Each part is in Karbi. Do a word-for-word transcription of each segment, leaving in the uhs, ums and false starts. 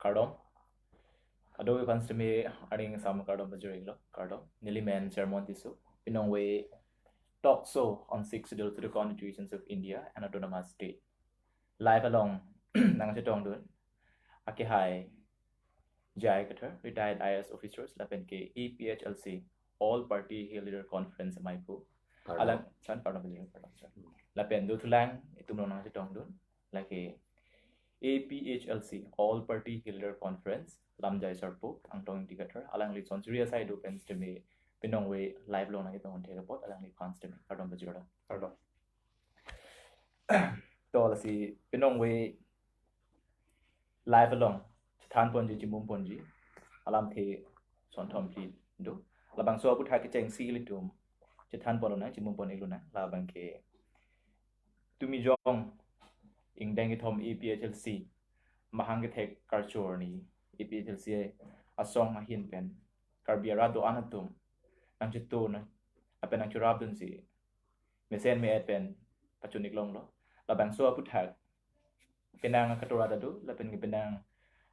Kardom. Kadokave aphan sitame arni angsam kardom pajir-iklo, kardom. Neli men Sermon Tisso. Pinongve talk show on Sixth Schedule to the Constitutions of India and Autonomous State. Live along nangchetongdun akehai J I Kathar, retired I A S officers, lapen ke A P H L C, All Party Hill Leader Conference amei pu. Kardom. Alang, chan, kardom, kardom, kardom, chan. Lapen dothulang itum along nangchetongdun lake A P H L C, All Party Hill Leader Conference, Lamjai Sarpo, Angtong Ingti Kathar, alangli chonchiri asai do pen sitame pinongve live along nangchetong thek apot alangliphan sitame kardom pajirlo. Kardom. To lasi pinongve live along chethanponji, chimumponji alamthe sonthom phli do. Labangso aputhak kechengsi ilitum chethanpon lonang, chimumpon ik lonang. Labang ke Tumijong ingdeng kethom A P H L C mahang kethek karcho arni A P H L C asong ahin pen Karbi arat do-an atum nangchetun lapen nangcherapdunsi mesen me-et pen pachun-ik longlo. Labangso aputhak penang akatora ta do lapen penang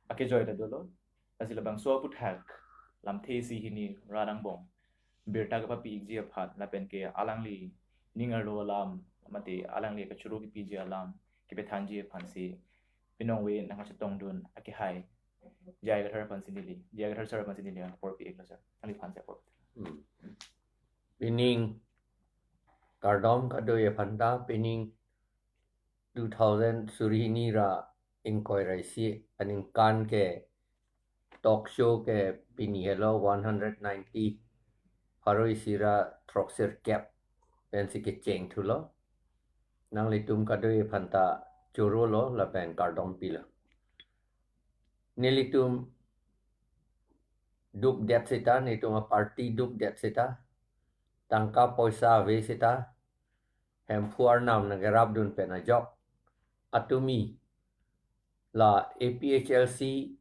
akejoi ta dolo. Lasi labangso aputhak lamthe isi hini rat angbong birta kepapi-ikji aphan lapen ke alangli ning arlo alam mate alangli kachoro kepiji alam kepethanji aphansi pinongve nangchetongdun akehai J I Kathar aphansi neli, J I Kathar sir aphansi neli apor pi-iklo sir. Nangliphansi apor. Hmm. Pining kardom kadokave aphanta. Pining two thousand suri hini ra ingkoi ra isi aningkan ke talk show ke pini helo one hundred ninety, pharo isi ra throksirkep pensi kecheng thulo. Nanglitum kadokave aphanta chorolo lapen kardom pilo. Nelitum dukdet seta, nelitum aparty dukdet seta, tangka poisa ave seta, Hemphu Arnam nangkerapdun pen ajok atumi la A P H L C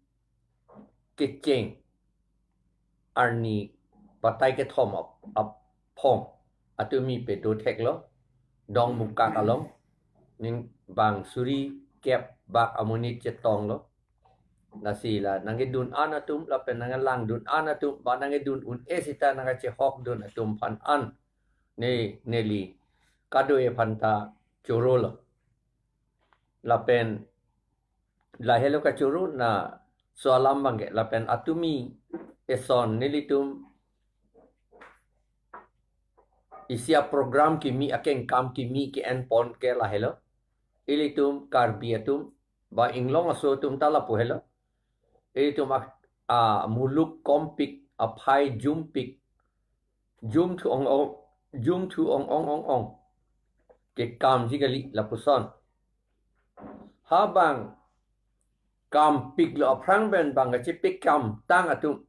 kecheng arni batai kethom ap-, aphong atumi pedo theklo, Dongmukak along, ning bang suri kep bak amonit chetonglo. Lasi la nangkedun an atum lapen nangkelangdun an atum, ba nangkedun un-e seta nangkachehokdun atum aphan an ne, neli kadokave aphanta chorolo. Lapen lahelo kachoro na so alam abangke, lapen atumi eson nelitum isi aprogram kimi, akengkam kimi ke-enpon ke lahelo. Ilitum Karbi atum ba inglong aso atum ta lapu helo. Ilitum a, amuluk kompik, aphai jumpik, jumthu ong ong, jumthu ong ong ong ong kekamji kali lapuson. Ha bang kampiklo aphrang pen bang kachepekam tang atum,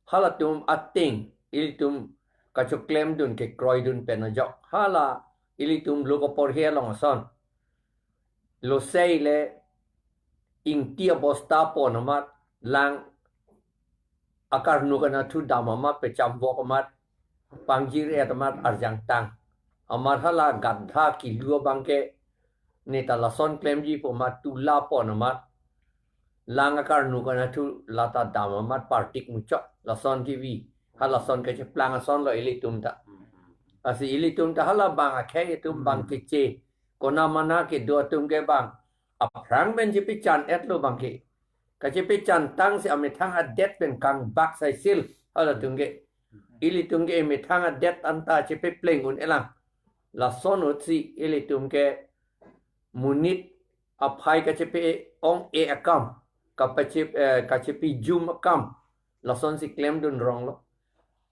halatum ateng ilitum kachoklemdun kekroidun pen ajok. Hala ilitum lo kaporhe along ason. Lo sei le ingti abosta pon amat, lang akarnuk anatthu dam amat, pechamvok amat, pangjir-et amat arjangtang. Amat hala gaddha kilu abangke neta lason klemji pu amat tula pon amat, lang akarnuk anatthu lata dam amat partik muchot, lason kevi. Halason kacheplang asonlo ilitum ta. Lasi ilitum ta hala bang akhei atum bang keche, kona mana kedo atum ke bang aphrang pen chepechan-etlo abangke. Kachepechan tangsi amethang adet pen kangbak saisil halatum ke. Ilitum ke emethang adet anta chepepleng un-elang. Lason ahutsi ilitum ke monit aphai kachepe-ong-e akam, kapache-, eh, kachepejum akam, lasonsi klemdun ronglo.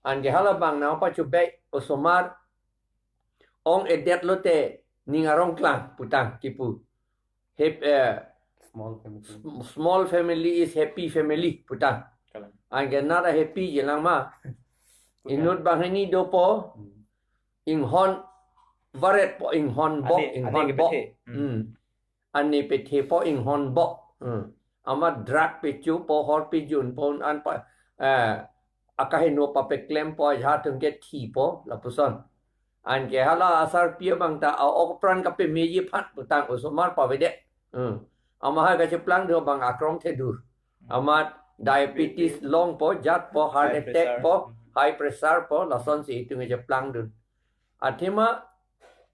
Anke hala bang nangpachobei, osomar ong-edet lote ning arong klang putang kipu. Hep-, eh, Small family. Sm-, small family is happy family putang. Kalang. Anke nat a happy jelang ma. Putang. Inut banghini dopo, Hmm. inghon varet po, inghon bok, Ane, inghon ane bok. Kepethe. Hmm. Hmm. Ane pethe po, inghon bok. Hmm. Amat drug pechu po, hor pejun po, an pa, eh, akaheno papeklem po, ajat atum ke thi po, lapuson. Anke hala asarpi abang ta a-ok apran kapemeji aphan putang osomar pavedet. Hmm. Amahai kacheplang do bang akrong thedur. Amat diabetes longpo, jatpo, heart High attack pressure. po, high pressure po, lasonsi itum kecheplang dun. Athema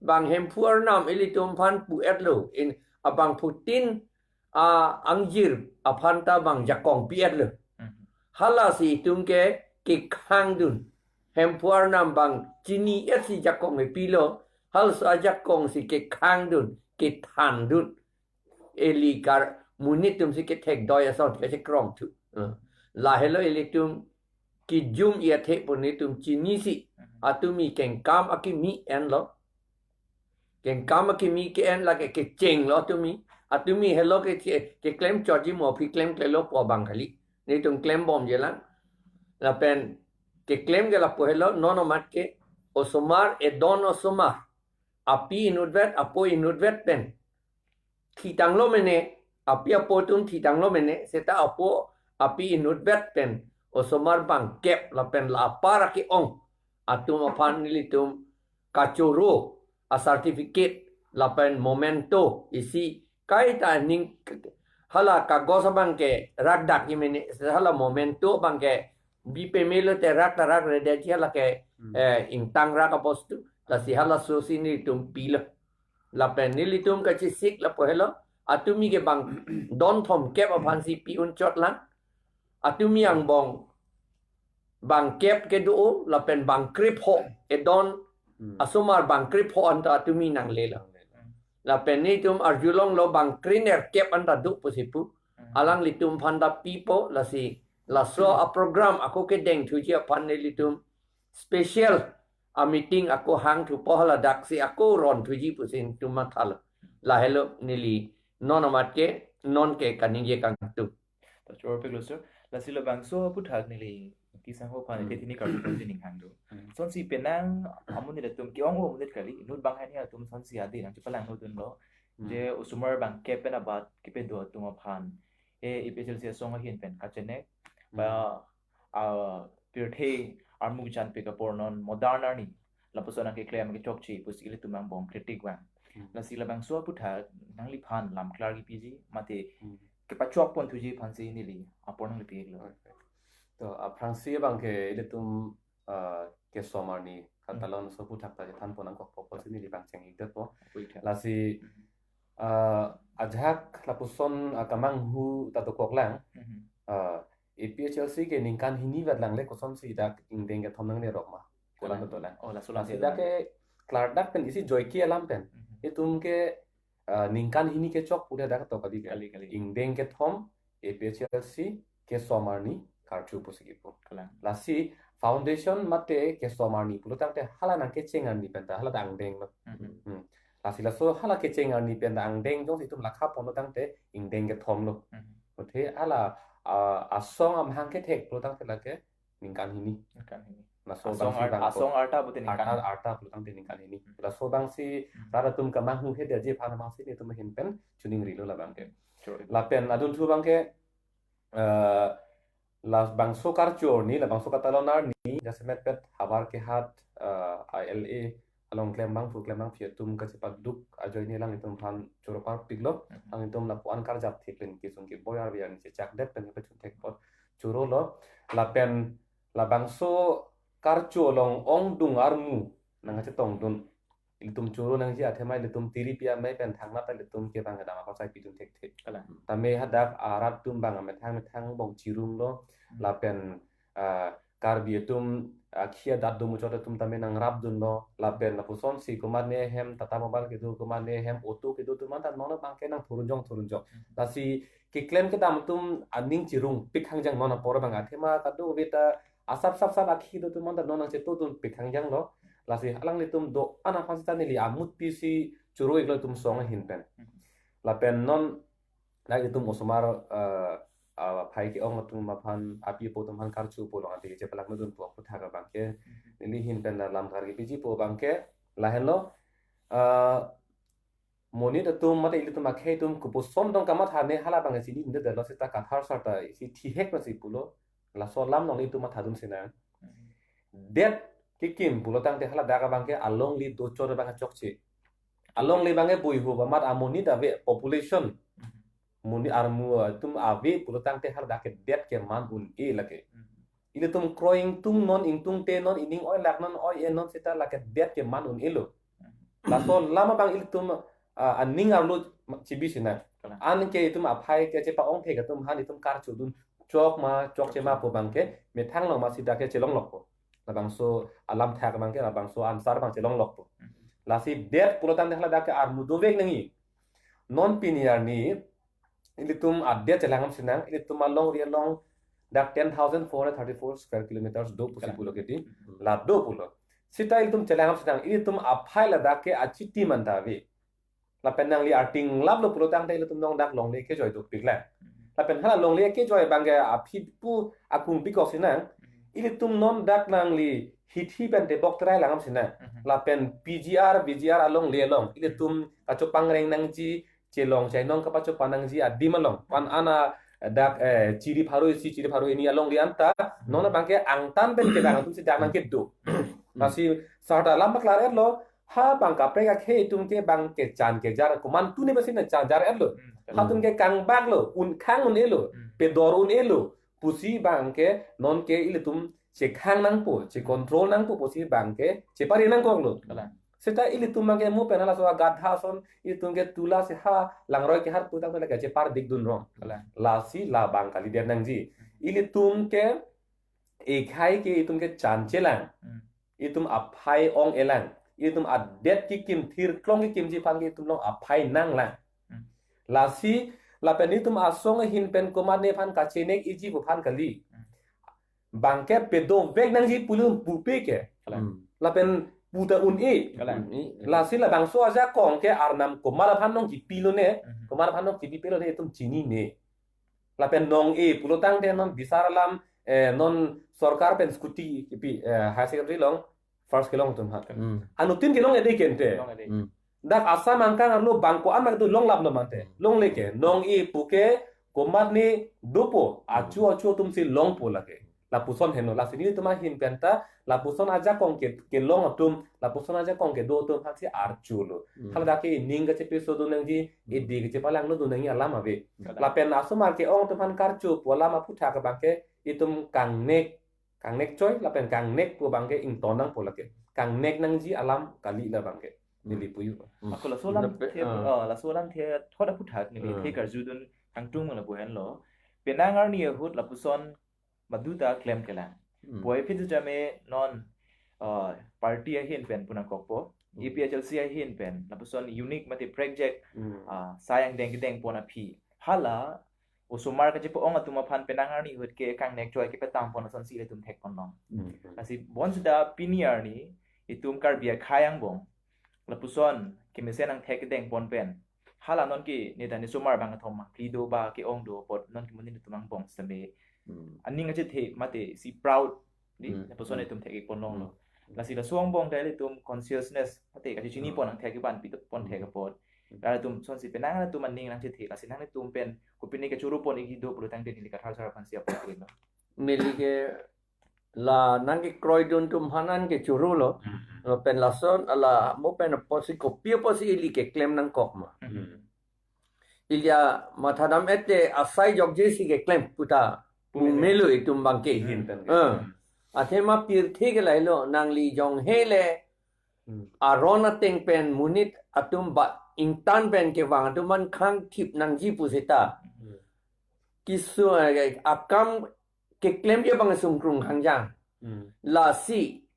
bang Hemphu Arnam ilitum aphan pu-etlo, in abangphutin a angjir aphan ta bang jakong pi-etlo. Mhm. Halasi itum ke kekhang dun. Hemphu Arnam bang chini-etsi jakong epilo, halaso ajakongsi kekhang dun, kethan dun. Ili kar monit atumsi kethek doi ason kachekrong thu. Eh, lahelo ilitum kijum i athe pu netum chinisi, atumi kengkam akimi enlo. Kengkam akimi ke-en lake kechenglo atumi. Atumi helo ke che-, keklem chotji mo aphi klemklelo pu abang kali. Netum klembomje lang. Lapen keklem ke lapu helo, non amat ke osomar, edon osomar, api inutvet, apo inutvet pen thitanglo mene, api apo atum thitanglo mene, seta apo api inutvet pen osomar bangkep lapen la apar ake-ong atum aphan nelitum kachoro a certificate lapen memento isi kaita ning, hala kagos abang ke rakdak i mene, hala memento abang ke bi pemelo te rak ta rak redaji hala ke, Hmm. eh, ingtang rak abostu, lasi halasosi nelitum pilo. Lapen nelitum kachesik lapu helo, atumi ke bang don thomkep aphansi pi-un chot lang. Atumi angbong bangkep kedo lapen bang krepho, edon Hmm. asomar bang krepho anta atumi nanglelo. Lapen netum arjulonglo bang krenerkep anta do pusi pu. Hmm. Alanglitum aphan ta pipo, lasi laso a program ako kedengthuji aphan nelitum special a meeting ako hangthupo, haladaksi ako ronthuji pusi netum mathalo. Lahelo neli non amat ke, non ke kaningje kangtung. To choro peklo sir. Lasi labangso aphuthak neli kesangho aphan Hmm. ke thini kartu pon sining hang do. Hmm. Sonsi penang amonit atum ke-ong amonit kali, inut banghini atum sonsi adi nangchepalangno dunlo. Hmm. Je osomar bangkep pen abat kepedo atum aphan, e APHLC asong ahin pen kachenek, Hmm. ba, ah, pirthe armu kechanpik apor non modern arni lapuson nangkeklem kechokche pusi ilitum angbong kritik vang. Hmm. Lasi labangso aphuthak nangliphan lam klar kepiji mate Hmm. kepachok ponthuji aphansi neli apor nangli pi-iklo. Okay. To, aphrangsi abang ke ilitum, ah, kesom arni Hmm. katalon so aphuthak ta chethan pon nangkokpo pusi neli pangcheng-ikdetpo. Aphuthak. Lasi, Hmm. ah, ajahak lapuson, ah, kemanghu ta dokok lang. Hmm. Ah, APHLC ke ningkan hini vet langle, kosonsi dak ingdeng kethom nangne rok ma? Pu lang Kalang. Kedo lang. Oh, laso lang Lasi kedo dak lang. Ke klardak pen isi joike alam pen. Mhm. Itum ke, ah, ningkan hini kechok pu dak to kali ke. Kali, kali. Ingdeng kethom APHLC kesom arni karju pusi kipu. Kalang. Lasi foundation mate kesom arni pulo tangte hala nangkecheng arni pen ta hala ta angdeng lo. Mhm. Hmm. Lasi laso hala kecheng arni pen ta angdeng jongsi itum lakha ponlo tangte ingdeng kethom lo. Mhm. Athe hala, ah, asong amahang kethek pulo tangte lake ningkan hini. Ningkan hini. Laso Asong bangsi ar-, bang asong ko. Arta pute ningkan Arta, hini. Arta pulo tangte ningkan hini. Hmm. Laso bangsi Hmm. rat atum kemanghu he dia je aphan bangsi netum ahin pen chuning rilo labang ke. Sure. Lapen adunthu abang ke, eh, labangso karju arni, labangso katalon arni, jasemet pet havar kehat, eh, I L A along klembangphu klembangpi atum kachepaduk ajoine alanglitum aphan choro parpiklo. Mhm. Alanglitum lapu-an karjap thik pen kesung keboi arve arni chechakdet pen kepachun thek apot chorolo. Lapen labangso karju along ongdung armu nangkachetongdun. Ilitum choro nangji athema ilitum tiri pi amei pen thangnat ta ilitum kevang kedam apor sai pidun thekthe. Kalang. Tame hadak arat atum bang amethang methang angbong chirunglo. Hmm. Lapen, ah, Karbi atum, ah, khia dat dumuchot atum tame nangrapdunlo. Lapen lapusonsi komatne ahem Tata Mobile kedo, komatne ahem auto kedo atum anta non abang ke nangthurunjong thurunjong. Hmm. Lasi keklem kedam atum aning chirungpik hangjang non apor abang athema kadokave ta asap sap sap akhi do atum anta non nangchetodunpik hangjanglo. Lasi alanglitum do-an aphan sita neli amut pisi choro-iklo itum song ahin pen. Mhm. Lapen non dak itum osomar, eh, ah, phai ke-ong atum aphan api apo atum aphan karju pu along ante chepalangno dun pu aphuthak abang ke. Mhm. Neli ahin pen la lam klar kepiji pu abang ke lahenlo, eh, monit atum mate ilitum akhei atum kopuson dong kamatha ne hala abang chinidetlo seta kathar sarta isi thihek masi pulo, laso alam along itum mathadun sinang. Hmm. Det kekim pulo tangte hala dak abang ke alongle dochot abang chokche. Alongle abang ke buihu amat amonit ave population. Hmm. muni armu atum ave pulotangte hala dak ke det keman un-e lake. Hmm. Ilitum kroi ingtung non ingtungte non ining oilak non oi-e non seta lake det keman un-elo. Hmm. Laso alam abang ilitum, ah, aning arlo chibi sinang. Kalang. Anke itum aphai ke chepa-ong thek atum aphan itum karchudun chok ma chokche ma pu abangke methang long ma seta ke chelonglokpo. Labangso alam thak abangke labangso answer abang chelonglokpo. Hmm. Lasi det pulotangte hala dak ke armu dovek nangji. Non pini arni ilitum adet chelangdam sinang, ilitum alongri along dak ten thousand four hundred thirty-four square kilometers do pusi, kalang, pulo kedi, hmm, la do pulo. Seta ilitum chelangdam sinang, ilitum aphai ladak ke achiti man ta ave. Lapen nangli arting laplo pulotangte ilitum along dak longle kejoi dopik lang. Hmm. Lapen hala longle kejoi abangke aphi pu akung bikok sinang. Hmm. Ilitum non dak nangli hithi pen tebok terai langdam sinang. Hmm. Lapen P G R, V G R alongle along ilitum kachopangreng nangji, chelong chainong kapachopa nangji adim along. Pan ana dak, eh, chiri pharo isi, chiri pharo hini alongle anta, non abangke angtan pen kedang atum si dak nangkedo. Hmm. Lasi sarta alam paklar etlo, ha abang kaprek akhei atum ke abangke chan kejar, komantu ne besi nangchanjar etlo. Hmm. Ha atum ke kangbak lo, un khang un-elo, hmm, pedor un-elo, pusi abangke non ke ilitum chekhang nangpo, checontrol nangpo pusi abangke chepari nangkoklo. Kalang. Seta ilitum abangke mu pen halaso agadha ason ilitum ke tula si ha langroi kehar putangte lake chepar dikdun rong. Kalang. Lasi labang kalidet nangji. Ilitum ke ekhai ke itum ke chan chelang. Hmm. Itum aphai ong-e lang. Itum adet kekim thirklong kekimji aphan ke itum along aphai nang lang. Hmm. Lasi lapen itum asong ahin pen komatne aphan kachenek iji pu aphan kali. Hmm. Abangke pedovek nangji pulo pupe ke. Kalang. Hmm. Lapen puta un-e. Kalang. Un-e. Lasi labangso ajakong ke arnam komat aphan nong kipilo ne, mhm, komat aphan nong kipi pelo ne itum chinine. Lapen nong-e pulotangte non bisar alam, eh, non sorkar pen scooty kipi, eh, higher secondary along first kelong atum ha. Hmm. Anuttin kelong-ede kente. Kelong-ede. Hmm. Dak Assam angkang arlo bangko amak tu longlaplo mante. Hmm. Longle ke, nong-e pu ke komatne dopo, achu achu atum si longpo lake. Lapuson henlo, lasi nelitum ahin pen ta lapuson ajakong ke, kelong atum, lapuson ajakong kedo atum aphan si archulo. Hmm. Hala dak ke ining kachepesodun nangji, hmm, idi kachepalangdun nangji alam ave. Kalang. Lapen asomar ke-ong atum aphan karchu pu alam aphuthak abangke itum kangnek, kangnek choi, lapen kangnek pu abangke ington nangpo lake. Kangnek nangji alam kali labangke. Hmm. Neli puyu. Hmm. Ako laso alam, lape-, the, ah, ah, laso alam the thot aphuthak neli, ah, the karjudun kangtung lapu henlo. Penang arni ahut lapuson maduta klem kelang. Hmm. Puvoiphit sitame non, ah, party ahin pen pu nangkokpo. Hmm. A P H L C ahin pen lapuson unique mate project, hmm, ah, sai angdeng kedengpon aphi. Hala osomar kachepa-ong atum aphan penang arni ahut ke kangnek choi kepetangpon asonsi ilitum thekponlong. Hmm. Lasi bonsita pini arni itum Karbi akhei angbong lapuson kemesen angthek kedengpon pen hala non ke neta nesomar bang athom ma phli do ba ke-ong do apot non ke monit atum angbong sitame, hmm, aning achethe mate si proud di, hmm, lapuson, hmm, itum thek-ikponlonglo. Hmm. Lasi laso angbong ta ilitum consciousness mate kachechinipon, hmm, angthek keban pitpon, hmm, thek apot. Hmm. Lasi latum sonsi penang latum aning nangchethe, lasi nanglitum pen kopine kachorupon-ikji do pulotangte neli Kathar sar aphan si apot kilo. Neli ke la nangkekroidun atum aphan nangkechorulo. Hmm. Lapen lason ala mo pen apotsi kopi apotsi ili keklem nangkok ma. Hmm. Ili mathadam-et te asai jokjesi keklem puta. Pumelo. Pumelo itum abangke. Hmm. Hin pen. Eh. Athema pirthe ke lahelo nangli jonghe le. Hmm. Aron ateng pen monit atum ba ingtan pen kevang atum aphan khangthip nangji pusita. Hmm. Kisu, eh, akam keklemji abang sungkrung hangjang. Hmm. Lasi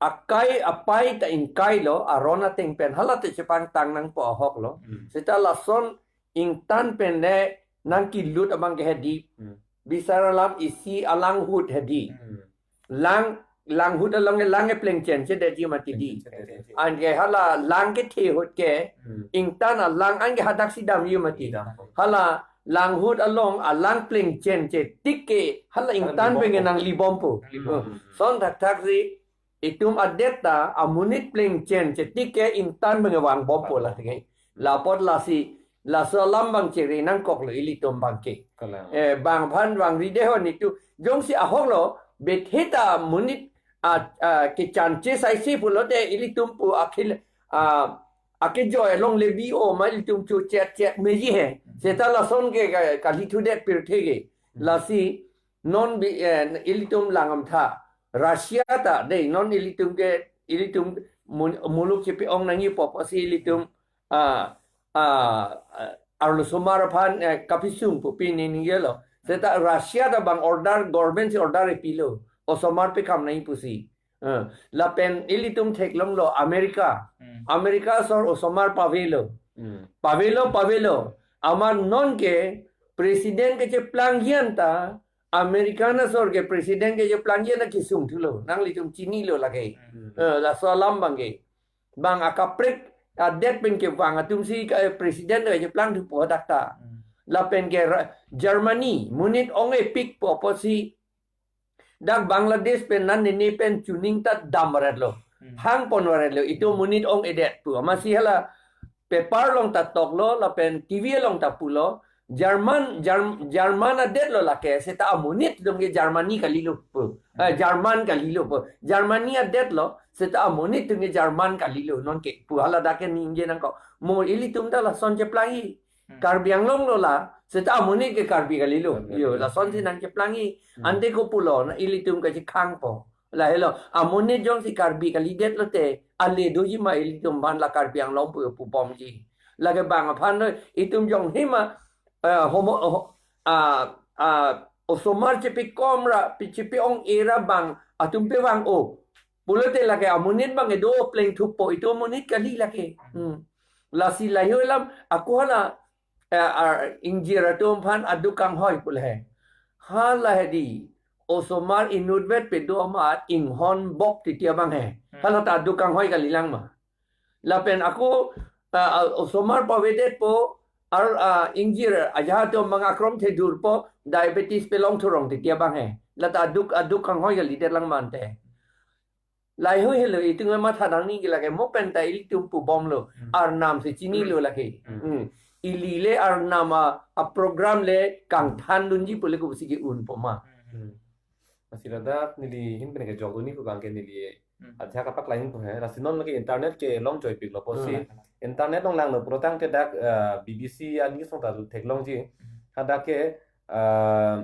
akai apai ta ingkailo, aron ateng pen hala te chepangtang nangpo ahoklo. Hmm. Seta lason ingtan pen le nangkilut abangke hedi. Hmm. Bisar alam isi alang ahut hedi. Hmm. Lang, lang ahut along ke lang keplengchen chedetji mati di. Plengchen chedetji. Anke hala lang kethe ahut ke, hmm, ingtan alang anke hadaksi damji mati. Dam. Hala lang ahut along alang plengchen chetik ke hala ingtan, hala pen ke nanglibompo. Nanglibompo. Hmm. Son thakthak si itum adet ta amonit plengchen chetik ke ingtan pen ke vangbompo. Vangbom. La tenge. Lapot lasi, laso alam abang chere nangkoklo ilitum abangke. Kalang. Eh, bang aphan vangri dehon itum. Jongsi ahoklo, betheta monit, ah, ah, kechanche saisi pulote ilitum pu akhil, ah, akejoi along le bi-o ma ilitum chochet chet meji he. Seta lason ke ka-, kali thudet pirthe ke. Lasi non bi, eh, ilitum langdamtha. Russia ta dei non ilitum ke, ilitum mun-, muluk chepi-ong nangji pu apotsi ilitum, ah, ah, ah, arlosomar aphan, eh, kapisung pu pini ningjelo. Seta Russia ta bang order, government si order epilo. Osomar pekam nangji pusi. Eh, lapen ilitum theklonglo America. Hmm. America asor osomar pavelo. Hmm. Pavelo, pavelo. Amat non ke president kecheplang ji anta, American asor ke president kecheplang ji anta kesung thulo. Nanglitum chinilo lake. Hmm. Eh, laso alam abang ke. Bang akaprek adet pen kevang atum si ka, eh, president kecheplang thupo dak ta. Hmm. Lapen ke Ra-, Germany, monit ong-epik pu apotsi dak Bangladesh pen nane ne pen chuning ta dam varetlo. Hmm. Hang pon varetlo. Itum monit ong-edet pu. Amatsi hala paper along ta toklo, lapen T V along ta pulo. German, Germ-, German adetlo lake, seta amonit atum ke Germany kalilo pu. Eh, Hmm. German kalilo pu. Germany adetlo, seta amonit atum ke German kalilo. Non ke pu hala dak ke ningje nangkok. Mo ilitum ta lason cheplangji. Hmm. Karbi Anglong lo la, seta amonit ke Karbi kalilo. Karbi Yo, kalilo. Lason si nangcheplangji. Hmm. Ante ko pulo, na ilitum kachekhangpo. Lahelo, amonit jongsi Karbi kalidet lote, ale doji ma ilitum aphan la Karbi Anglong pu, pubomji. Lake bang aphan lo, itum jong hima, eh, homo, ho-, ah, ah, osomar chepi kom ra, pi-, chepi-ong-e ra bang, atum pevang-o. Pulote lake amonit abang kedo pleng thuppo, itum amonit kali lake. Hmm. Lasi lahei alam, ako hala, eh, ar, ingjir atum aphan aduk kanghoi pu le he. Hala he di, osomar inutvet pedo amat inghon bok titi abang he. Hmm. Hala ta aduk kanghoi kalilang ma. Lapen ako, ah, ah, osomar pavedetpo, ar, ah, ingjir ajahak atum abang akrom thedurpo, diabetes pelong thurong titi abang he. La ta aduk, aduk kanghoi kalidet lang ma ante. Lahei helo, itum matha nangji ke lake mo pen ta ilitum pubomlo. Hmm. Arnam si chinilo lake. Hmm. Hmm. Ili le arnam a, a program le kangthandunji pu le ko pusi ke-unpo ma. Hmm. Lasi ladak neli ahin pen kejokdunji pu abang ke neli Hmm. ajahak kapaklangpo he. Lasi non lake internet ke longjoipiklo pusi. Hmm. Internet along langlo pulotangte dak, eh, B B C a-news along ta theklongji. Hmm. Hadak ke, eh,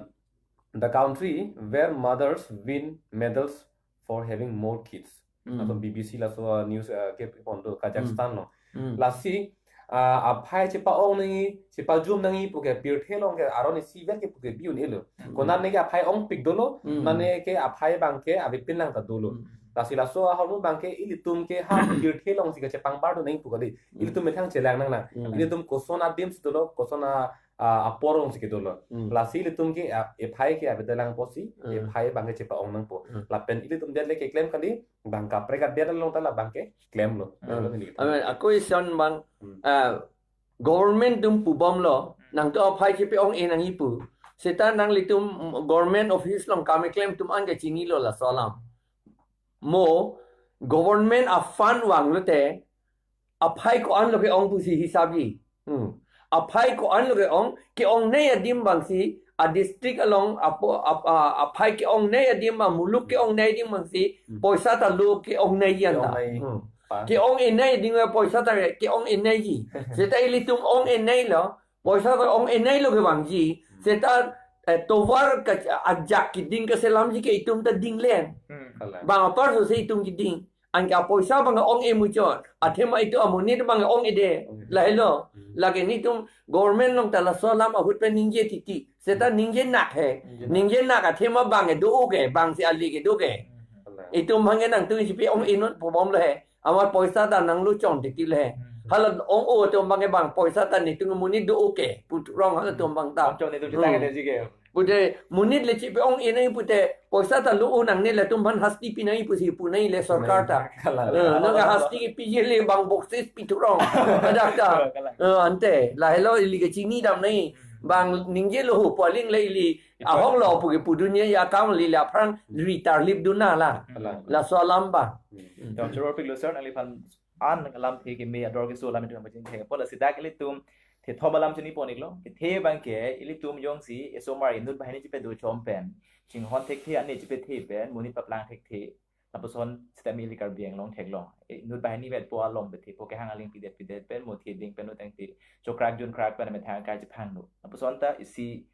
the country where mothers win medals for having more kids. Hmm. Laso B B C laso, uh, news, uh, ke pon do Kazakhstan lo. Hmm. Lasi, uh, aphai chepa-ong nangji, chepajum nangji pu ke pirthe along ke aron isi ver ke pu ke bi un-elo. Hmm. Konat ne ke aphai ongpik dolo, Hmm. nane ke aphai abang ke avepin lang ta dolo. Hmm. Lasi laso ahormu abang ke ilitum ke ha pirthe along si kachepangbar do nangji pu kali. Hmm. Ilitum methang chelang nanglang. Hmm. Ilitum koson adim si dolo, koson a, a, apor along si kedolo. Hmm. Lasi ilitum ke, a, ephai ke avedet lang pusi, Hmm. ephai abang ke chepa-ong nangpo. Hmm. Lapen ilitum det le keklem kali, bang kaprek adet along ta la abang ke klemlo. Hmm. Lapen ilitum. Amen. Ako ison abang, Hmm. ah, government atum pubomlo, Hmm. nangtum aphai chepi-ong-e nangji pu. Seta nanglitum government office along kam keklem atum an ke chinilo laso alam. Mo government a-fund vanglote, aphai ko-an lo ke-ong pusi hisapji. Hmm. Aphai ko-an lo ke-ong, ke-ongnei adim abang si, a-district along, apo, ap-, a-, aphai ke-ongnei adim, amuluk ke-ongnei adim abang si, Hmm. poisa ta lo ke-ongneiji anta. Ke-ongnei. Hmm. Pa. Ke-ong-enei adim poisa ta ke-ong-eneiji. Seta ilitum ong-eneilo, poisa ta ong-eneilo kevangji. Hmm. Seta, eh, tovar ka ajak keding keselamji ke itum ta dinglen. Hmm. Kalang. Bang apar so se itum keding. Anke apoisa abang ong-e muchot. Athema itum amonit abang ong-ede. Ong-ede. Lahelo. Hmm. Lake nelitum government along ta laso alam ahut pen ningje titi. Seta ningje nak he. Ningje nak. Ningje nak athema bang kedo ke. Bang si ali kedo ke. Hmm. Itum abang ke nangtum chepi-ong-e non pubomlo he. Amat poisa ta nanglo chon titi le he. Hmm. Hala ong-o atum abang ke bang poisa ta nelitum amonit do-o ke. Pu thurong halatum abang ta. Chon nelitum Hmm. chitang ke ji ke. Pute monit le chepi-ong-e nangji pute poisa ta lo-o nangne latum aphan hasti pi nangji pusi pu nangji le sorkar ta. Kalang. Eh, nang hasti kepiji le bang boksis pi thurong. Adak ta. Kalang. Eh, ante, lahelo ili kechinidam nangji. Bang ningjelo ho pu aling le ili ahok lo pu ke pudunji akam ili le aphrang ri tarlip dun nang la. Kalang. Laso alam abang. Hmm. Dam choro piklo sir, nangliphan an alamthe keme ador keso alam itum pachingthek apot, lasi dak ilitum thethom alam chini pon-iklo. Kethe abang ke ilitum jongsi esomar inut banghini chepedo chom pen, chinghon thekthe, ane chepethe pen, monit paplang thekthe. Lapuson sitame ili Karbi Anglong theklong. E, inut banghini vetpo alom bethepo, kehang aling pidet pidet pen, mo theding pen, utang ti chokrak junkrak pen methang akai chephang nu. Lapuson ta isi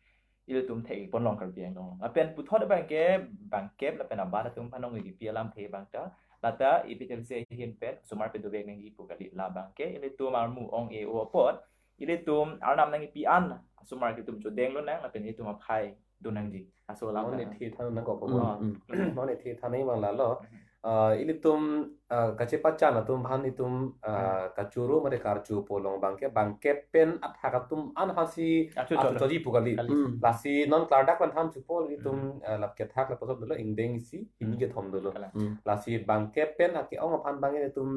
ilitum thekponlong Karbi Anglong. Lapen puthot abangke bangkep lapen abat atum aphan ong ipi alamthe abang ta, lata A P H L C ahin pen osomar pen dovek nangji pu kali. La abangke ilitum armu ong-e apot, ilitum arnam nangkipi an osomar ke itum chodeng lonang, lapen ilitum aphai do nangji. Laso alam Non ta. Ithi than nangkok Hmm, po. Hmm. Non ithi than nang abang lalo. Hmm. Ah, ilitum, ah, kachepachan atum aphan itum, ah, Hmm. kachoro mate karjupo along abangke, bangkep pen athak atum an aphansi Achu achu cholo. Choji pu kali. Kali. Hmm. Lasi non klardak pen than chupo itum, Hmm. ah, lap kethak lapuson dolo, ingdeng isi, hini Hmm. kethom dolo. Kalang. Hmm. Lasi bangkep pen ake-ong aphan abang itum,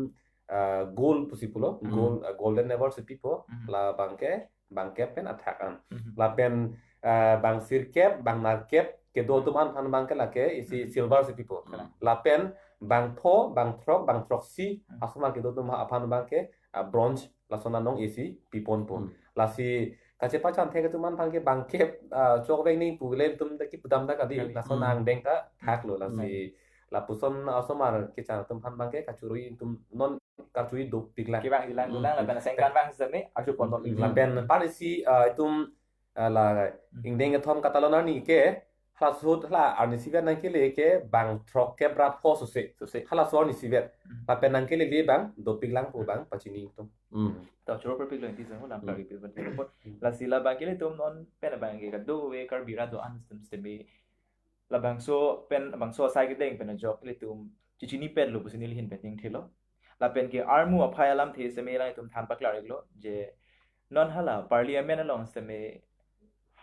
ah, gold pusi pulo, Hmm. gold, ah, golden award si pipo, Hmm. la abangke, bangkep pen athak an. Hmm. Lapen, ah, bang sirkep, bang nerkep, kedo atum an aphan abangke lake isi Hmm. silver si pipo. Kalang. Lapen bang pho, bang throk, bang throksi, Hmm. asomar kedo atum aphan abangke, ah, bronze, lason anong isi piponpo. Hmm. Lasi kachepachan thek atum an abangke bangkep, ah, chokvek nangji pu le itum ta kipudam ta kali, Kali. lason Hmm. angdeng ta thaklo lasi. Hmm. Lapuson asomar kechan atum aphan abangke kachoro itum non kachoro dopiklang. Kevang ilang Hmm. ilang lapen sengkan vang sitame achu pon dopik Hmm. lang. Lapen par isi, ah, itum, ah, la Hmm. ingdeng kethom katalon arni ke, halaso ahut hala arnisi vet nangkele ke bang throkkep ra pho sose. Sose. Halaso arnisi vet. Hmm. Lapen nangkele le abang dopiklang pu abang pachini itum. Hmm. To choro perpik lo inti sang lam Hmm. Karbi pen pen. Hmm. Lasi la abangke ilitum non pen abangke kadokave Karbi ra do-an sitame sitame labangso pen, bangso asai kedeng pen ajok ilitum chechinipetlo pusi neli ahin pen ningthelo. Lapen ke armu aphai alamthe sitame la itum than paklar-iklo je non hala parliament along sitame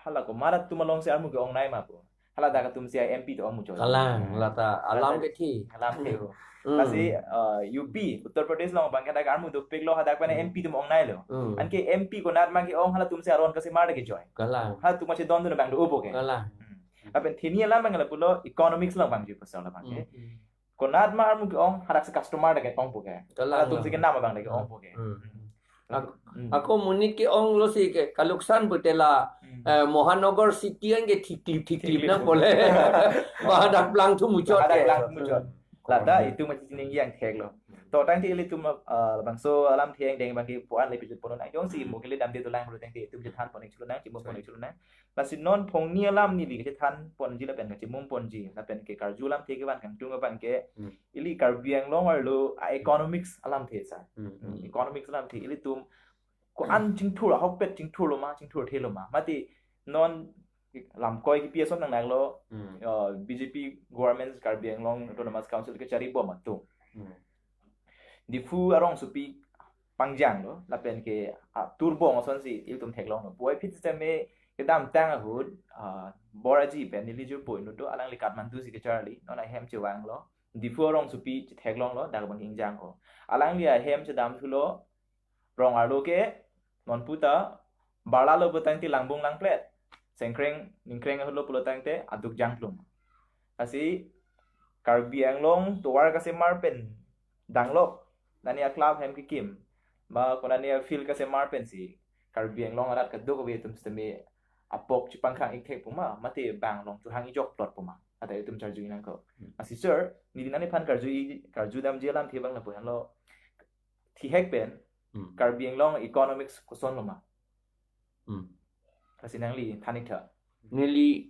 hala komat atum alongsi armu ke-ongnei ma pu. Hala dak atumsi M P ta ong muchot. Kalang, lata alam Lata kethi. Alamthe ho. Hmm. Lasi, uh, U P, Uttar Pradesh along abangke dak armu dopiklo, hadak pen Hmm. M P atum ongneilo. Hmm. Anke M P konat ma ke-ong, halatumsi aron kasemar ta kejoi. Kalang. Halatum ma chedondun abang do-opo ke. Kalang. Hmm. Lapen theni alam abang lapulo economics along abang ju pasal abang ke. Hmm, hmm. Konat ma armu ke-ong, hadaksi customer ta ke-ongpo ke. Kalang. Halatumsi kenam abang ta ke-ongpo ke. Hmm. Hmm. Ak-, Hmm. ako monit ke-onglo si ke, kaluksan pute la, Hmm. eh, Mohanagar city an ke thiklip thiklip Thiklip. nangpo le. Ba hadak plangthu muchot Hadak ke. plangthu muchot. Lata Hmm. itum ma chini yang theklo. To tangte ilitum, uh, bangso alamthe angdeng abangke pu-an le pijut pon nang. Jongsi Hmm. mo kele damde dolang lo tangte itum chethan pon-ik chulonang, chimum pon-ik chulonang. Lasi non phongni alam neli kachethan ponji lapen kachimum ponji lapen ke karju alamthe kevan kangtung abangke Hmm. ili Karbi Anglong arlo a-economics alamthe sir. Hmm. Hmm, economics alamthe ilitum ko-an chingthur, ahokpet chingthurlo ma, chingthurthelo ma. Mate non lamkoi kipi ason nangnanglo, Hmm. uh, B J P government Karbi Anglong Autonomous Council kechari bom atum. Hmm. Diphu arongsopi pangjanglo, lapen ke, ah, turbong asonsi ilitum theklonglo. Puvoiphit sitame kedamtang ahut, ah, Bor Aji pen neli jirpo inut do, alangli Kathmandu si kecharli, non ahem chevanglo. Diphu arongsopi chetheklonglo, dak abang ingjang ko. Alangli ahem chedamthulo, rong arlo ke, non puta, barlalo putangte langbung langplet. Sengkreng, ningkreng ahutlo pulotangte, aduk jangplum. Lasi, Karbi Anglong tovar kasemar pen danglok, nani a-club hem kekim, ba konani a-field kasemar pensi Karbi Anglong arat kadokave atum sitame apok chepangkhang-ik thekpo ma, mate bang along chehang-ik jokplotpo ma, ata itum charju-ik nangkok. Hmm. Lasi sir, neli nangliphan karju-i, karju damji alamthe abang lapu-anlo, thihek pen, Hmm. Karbi Anglong economics kosonlo ma. Hmm. Lasi nangli than-ik tha. Neli,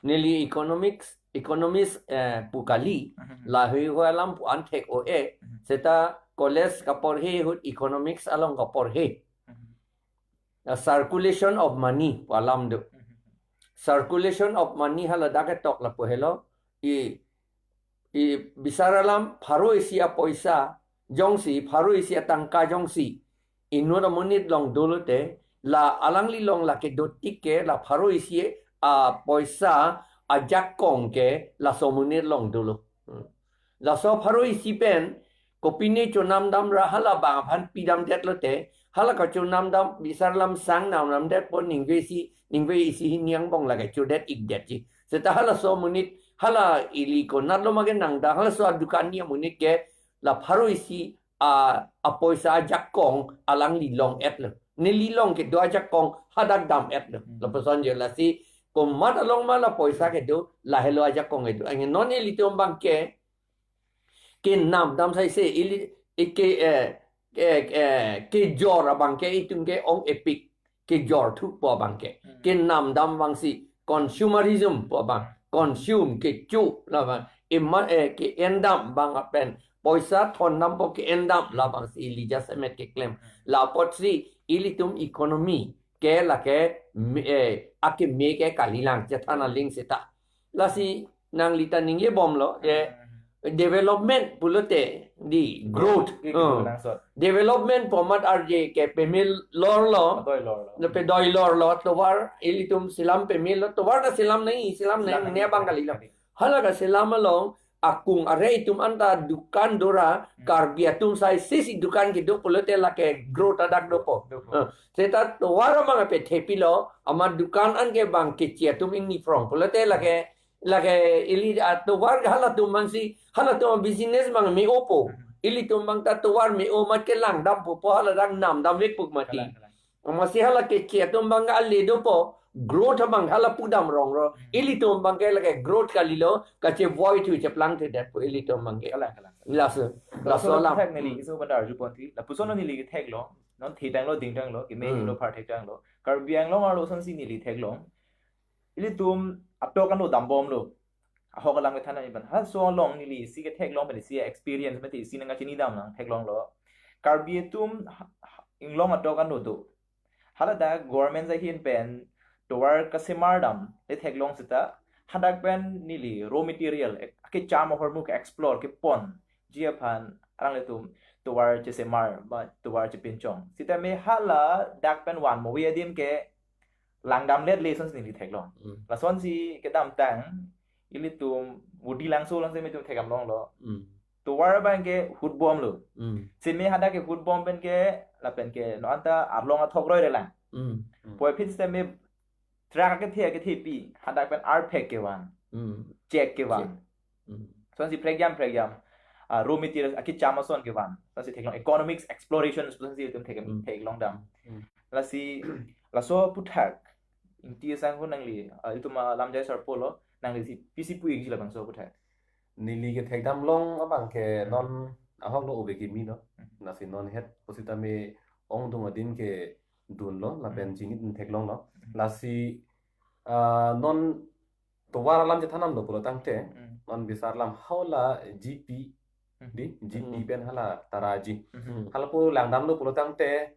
neli economics, economist, eh, pu kali, Mhm. lahei ho alam pu-an thek-o-e, Mhm. seta college kaporhe ahut economics along kaporhe. Mhm. A circulation of money pu alam do. Mhm. Circulation of money hala dak ketok lapu helo, i, i bisar alam pharo isi apoisa jongsi, pharo isi atangka jongsi inut amonit along dolote, la alangli along lake dotik ke la pharo isi apoisa ajakong ke laso amonit along dolo. Hmm. Laso pharo isi pen kopine chonamdam ra hala bang aphan pidamdetlote, hala kachonamdam bisar alam sang namnamdetpo, ningve isi, ningve isi hini angbong lake chodet-ikdetji. Seta halaso amonit, hala ili konatlo ma ke nangdang, halaso adukan ni amonit ke la pharo isi a, apoisa ajakong alangli long-etlo. Neli along kedo ajakong hadak dam-etlo. Hmm. Lapuson je lasi komat along ma la poisa kedo, lahelo ajakong kedo. Anke non ilitum abangke kenam dam sai se ili ike eh, eh, eh, kejor abang ke itum ke ong-epik kejor thupo abang ke. Hmm. Kenam dam abang si consumerism pu abang, consume kecho la abang, ima eh, ke-en dam abang apen poisa thon dampo ke-en dam la abang si ili jasemet keklem. Hmm. La apotsi ilitum economy ke lake me- eh, akeme ke kalilang chethan aling seta. Lasi nangli ta ningjebomlo, eh, development pulote di growth. Ke- ke- Oh. Langsot. Development pu amat arje ke peme lorlo, Doi lor lo. Lo pedoi lorlo, tovar ilitum selam peme lo, tovar ta selam nangji, selam Selam nangji, nangji. Ne abang kalilo. Hala kaselam along akung are itum anta dukan dora, Hmm. Karbi atum sai sisi dukan kedo pulote lake growth adak dopo. Dopo. Eh, seta tovar abang ape thepilo, amat dukan an ke abang kechi atum ingni phrong pulote lake, lake ili atovar halatum abang si, halatum business abang me-opo. Hmm. Ilitum abang ta tovar me-o amat kelang dampo, po hala dang nam damvekpo mati. Kalang, kalang. Amatsi hala kechi atum abang ale dopo, growth abang hala pudam ronglo. Hmm. Ilitum abang ke lake growth kalilo, kachevoi thu cheplang thedetpo ilitum abang ke. Kalang, kalang. Laso, laso Laso alam. Thak neli, Hmm. iso bandar ju ponti. Lapuson neli kethek lo, non thedang lo, dingdang lo, keme Hmm. lo, phar thekdang lo. Karbi Anglong arlo asonsi neli theklong. Ilitum atok ano dambomlo. Ahok alam kethan nangji abang. Halaso along neli isi ketheklong pen isi experience mati isi nangkachini dam nangtheklonglo. Karbi atum ha- ha- inglong atok ano do. Haladak government ahin pen tovar kasemar dam le theklong seta. Hadak pen neli raw material ek- kecham ahormu ke-explore keponji aphan alanglitum tovar chesemar ba tovar chepinchong. Sitame haladak pen van movi adim ke langdamlet le asonsi neli theklong. Mm. Lasonsi kedamtang ilitum Modi Langso along seme itum thekdam longlo. Mm. Tovar abang ke hutbomlo. Mm. Seme hadak ke hutbom pen ke lapen ke non anta arlong athok roi relang. Mm. Mm. Puvoiphit seme truck kethe kethepi hadak pen arphek kevan. Mm. Chek kevan. Chek. Mm. Lasonsi phrekjam phrekjam. Ah, raw materials akecham ason kevan. Lasonsi theklong economics exploration lasonsi itum thek- Mm. theklong dam. Mm. Lasi laso aphuthak Ingti Sangho nangli, ah, itum alam jai sarpo lo, nangli si pisi pu-ikji labangso aphuthak. Neli kethekdam long abang ke Hmm. non ahok lo ove kimi no. Hmm. Lasi non het pusitame ongdung adim kedun lo, lapen Hmm. chinit theklonglo. Hmm. Lasi, ah, non tovar alam chethan damlo pulo tangte, Hmm. non bisar alam haulo G P, Hmm. di, G P Hmm. pen hala taraji. Hmm. Hala pu langdamlo pulo tangte,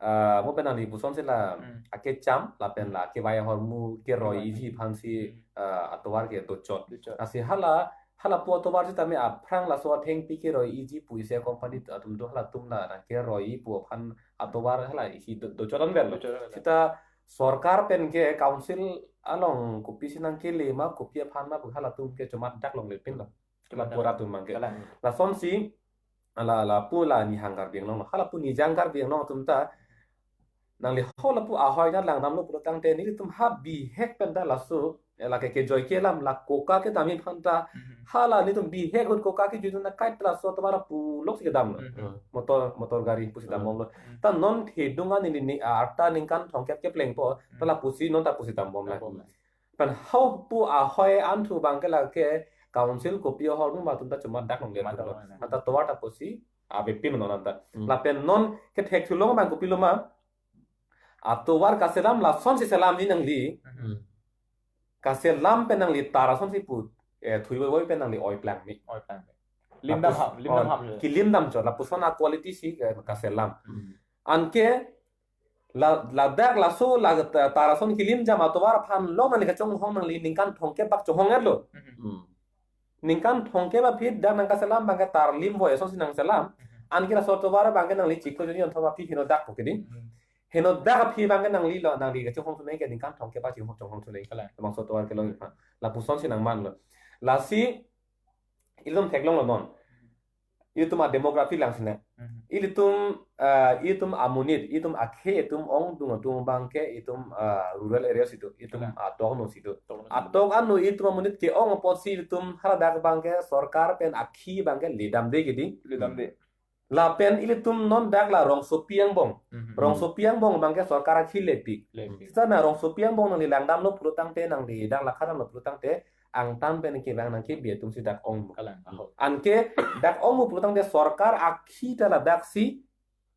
ah, mo pen nangli puson si la Hmm. akecham, lapen Hmm. la kevai ahormu keroi Kevai. iji aphan si, Hmm. ah, atovar ke dochot. Dochot. Lasi hala, hala pu atovar sitame aphrang laso athengpi keroi iji pu isi company atum do halatum la nang keroi pu aphan atovar hala isi do, dochot anvet lo. Dochot anvet lo. Seta sorkar pen ke council along kopisi nangkele ma kopi aphan ma pu halatum ke chomat dak longle pinlo. Chomat dak. Lapu arat atum abang ke. Kalang. Lasonsi, ala, lapu la nihang Karbi Anglong lo. Hala pu nijang Karbi Anglong atum ta, nangli ho lapu ahoi na langdamlo pulo tangte nelitum ha bihek pen ta laso, eh, lake kejoi kelam la koka kedam aphan ta, Mhm. hala nelitum bihek ahut koka kejui atum na kait laso tovar puloksi kedamlo. Mhm. Motor, motor gari pusi Hmm. dambomlo. Hmm. Ta non thedung an neli ni arta ningkan thomkep keplengpo, ta Hmm. lapusi non ta pusi dambomlo. Dambomlo. Pen hau pu ahoi an thu abang ke lake council kopi ahormu ma atum ta chomat dak longle Chomat dak lo. Longle. Anta tovar ta pusi avepin non anta. Hmm. Lapen non kethek thulong abang kopilo ma, atovar kaselam lasonsi selamji nangli. Hmm. Kaselam pen nangli tar asonsi pu, eh, thuivoivoi pen nangli oi plangme. Oi plangme. Lim dam Lapus- ham, lim dam oh, ham le. Kilim damchot, lapuson a-quality si, eh, kaselam. Hmm. Anke la, ladak laso la ta-, tar ason kilimjam atovar aphan long nangli kachonghong nangli ningkan thomkep bak chonghong-etlo. Mhm. Hmm. Ningkan thomkep aphi dak nangkaselam abang ke tar limvoi asonsi nangselam. Mhm. Anke laso atovar abang ke nangli chiklo joni anthom aphi henodak po ke di. Mhm. Henodak aphi abang ke nangli lo, nangli kachonghong thunei ke ningkan thomkep bak chonghong, chonghong thunei. Kalang. Labangso atovar kelong ipha. Lapusonsi nangmanlo. Lasi ilitum theklonglo non. Ilitum a-demography lang sine. Mhm. Ilitum, ah, ilitum amonit, ilitum akhei atum ongdung atum abang ke ilitum, ah, rural area si do, ilitum Kalang. atok no si do. Atok no si do. Atok ano ilitum amonit ke-ong apotsi ilitum haladak abang ke sorkar pen akhi abang ke ledamde ke di. Ledamde. Lapen ilitum non dak la rongsopi angbong. Mhm. Rongsopi angbong abang ke sorkar akhi lepik. Lepik. Seta na rongsopi angbong nangli langdamlo pulo tangte nangli dak la khadamlo pulo tangte angtan pen kevang nangkebi atum si dak ongmu. Kalang, aho. Anke dak ongmu pulotangte sorkar akhi ta ladak si,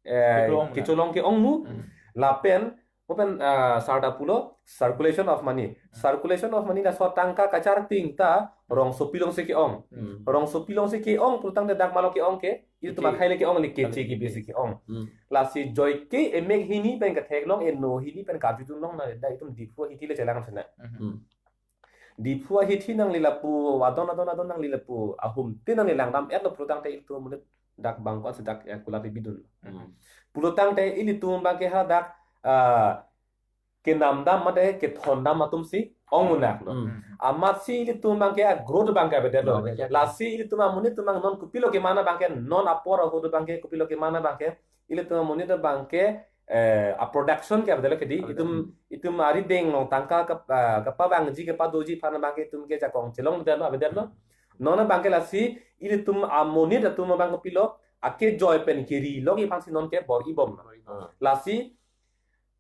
eh, kecholong na. Kecholong ke-ongmu. Hmm. Lapen, open, ah, sarta pulo, circulation of money. Hmm. Circulation of money laso tangka kacharting ta rongsopi along si ke-ong. Hmm. Rongsopi along si ke-ong pulotangte dak malo ke-ong ke, itum Keche. Akhai le ke-ong le keche kebi si ke-ong. Hmm. Lasi joike emek hini pen ketheklong, eno hini pen karjudun longle, dak itum Diphu ahithi le chelang sena. Hmm. Diphu ahithi nangli lapu, adon adon adon nangli lapu, ahum te nangli langdam-etlo pulotangte itum amonit dak bangko si dak, eh, kulat bidun. Hmm. Pulotangte ilitum abangke hadak, ah, kenamdam mate kethondam atum si ong unaklo. Hmm. Amatsi ilitum abangke a-growth abangke avedetlo. Avedetlo. Lasi ilitum amonit atum abang non kopilo kemana abangke, non apor ahut abangke kopilo kemana abangke, ilitum amonit abangke, eh, a-production ke avedetlo kedi. Avedetlo. Itum, itum arideng along tangka kep-, ah, kepavangji kepadoji aphan abangke itum ke jakong chelongdetlo, avedetlo. Non abangke lasi ilitum amonit atum abang kopilo, akejoi pen keri longji aphansi non ke bor-ibomlo. Ah. Lasi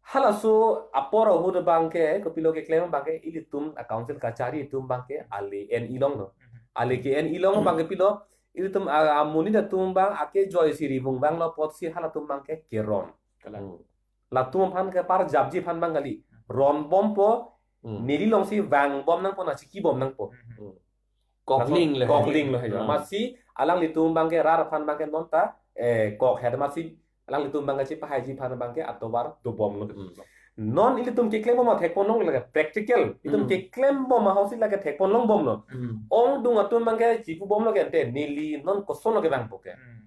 halaso apor ahut abangke kopilo keklem abangke ilitum a-council kachari atum abangke ale en-i longlo. Ale ke-en-i long abangke pilo, ilitum a-, amonit atum abang akejoi si ri vungvanglo apotsi halatum abangke keron. Kalang. Hmm. Latum aphan keparjapji aphan abang kali. Ronbompo, Hmm. neli alongsi vangbom nangpo, na chikibom nangpo. Hmm. Kokling le. Kokling lo he. Hmm. Amatsi alanglitum abangke rat aphan abangke non ta, eh, kok he amatsi alanglitum abangke chepahaiji aphan abangke atovar dobomlo. Hmm. Non ilitum keklembom athekponlong lake practical. Itum Hmm. keklembom ahoksi lake thekponlongbomlo. Hmm. Ongdung atum abangke chipubomlo ke ante neli non kosonlo kevangpo ke. Hmm.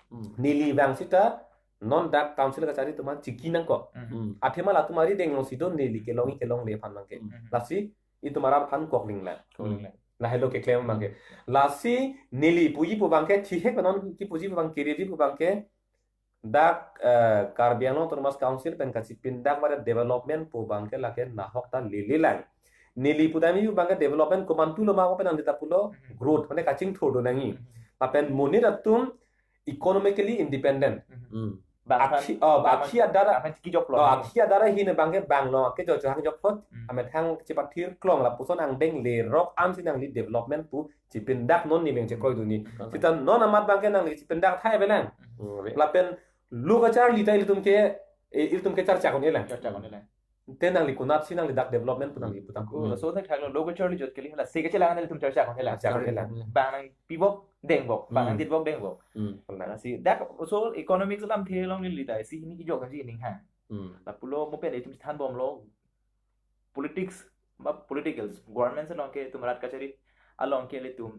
Hmm. Neli vang seta non dak council kachari atum aphan chiki nangkok. Hmm. Hmm. Athema latum arideng alongsi do neli kelongji kelongle aphan abangke. Hmm. Lasi itum arat aphan kokling lang. Kokling lang. Lahelo keklem abangke. Lasi neli puji pu abangke thihek non kipuji pu abang keriji pu abangke dak, eh, Karbi Anglong Autonomous Council pen kachipindak pada development pu abangke lake nahok ta lele lang. Neli pudamji pu abangke development komantulo ma open ang dita pulo Hmm. growth, mane kachingthur do nangji. Hmm. Lapen monit atum economically independent. Hmm. Bang aphan, akhi, oh, bang aphan, akhi adara, bang aphan chiki joklo. Oh, akhi adara hin abangke bang along akejoi chohang jokphot. Hmm. Amethang chepathir klong lapuson angdeng lerok ansi nangli development pu chipindak non ni meng chekroi dun ni. Hmm. Seta non amat abangke nangli chipindak thai avelang. Hmm. Lapen lo kacharli ta ilitum ke, eh, ilitum ke charchak un-elang. Charchak un-elang. Te nangli konatsi nangli dak development pu nangli putang. Oh, Hmm. laso thakthak lo, lo kacharli jot kali hala, se kachelang ilitum charchak un-elang. Charchak un-elang. Bang nangpibok dengbok, bang Hmm. nangditbok dengbok. Hmm. Lasi dak so economics alamthe along neli ta isi hini kijok ji ning ha. Hmm. Lapulo mo pen itum thanbomlo politics, ba politicals, governments along ke itum rat kachari along ke ilitum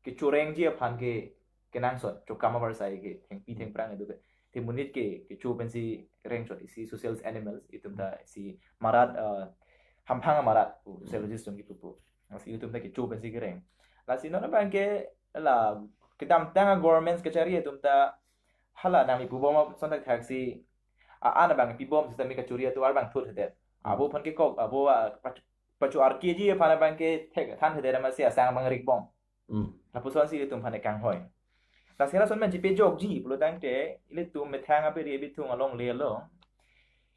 kechorengji aphan ke kenangsot, chokam avarsai ke, thengpi thengphrang itum ke. Te monit ke, kecho pensi rengchot isi social animals, itum ta isi marat, eh, hamphang marat, pu, Hmm. sociologist atum kipu pu. Lasi itum ta kecho pensi kereng. Lasi non abangke la kedamtang a-governments kachari itum ta hala nangli pubom ason thakthaksi a-an abang pibom seta me kachori atovar abang thut hedet. Hmm. Abo aphan kekok, abo, ah, pachu, pachu arkeji aphan abangke thek than hedet amatsi asang abang rikbom. Hmm. Lapusonsi ilitum aphan ekanghoi. Lasi lason men chipejokji pulotangte ilitum methang apiri bithung alongle lo.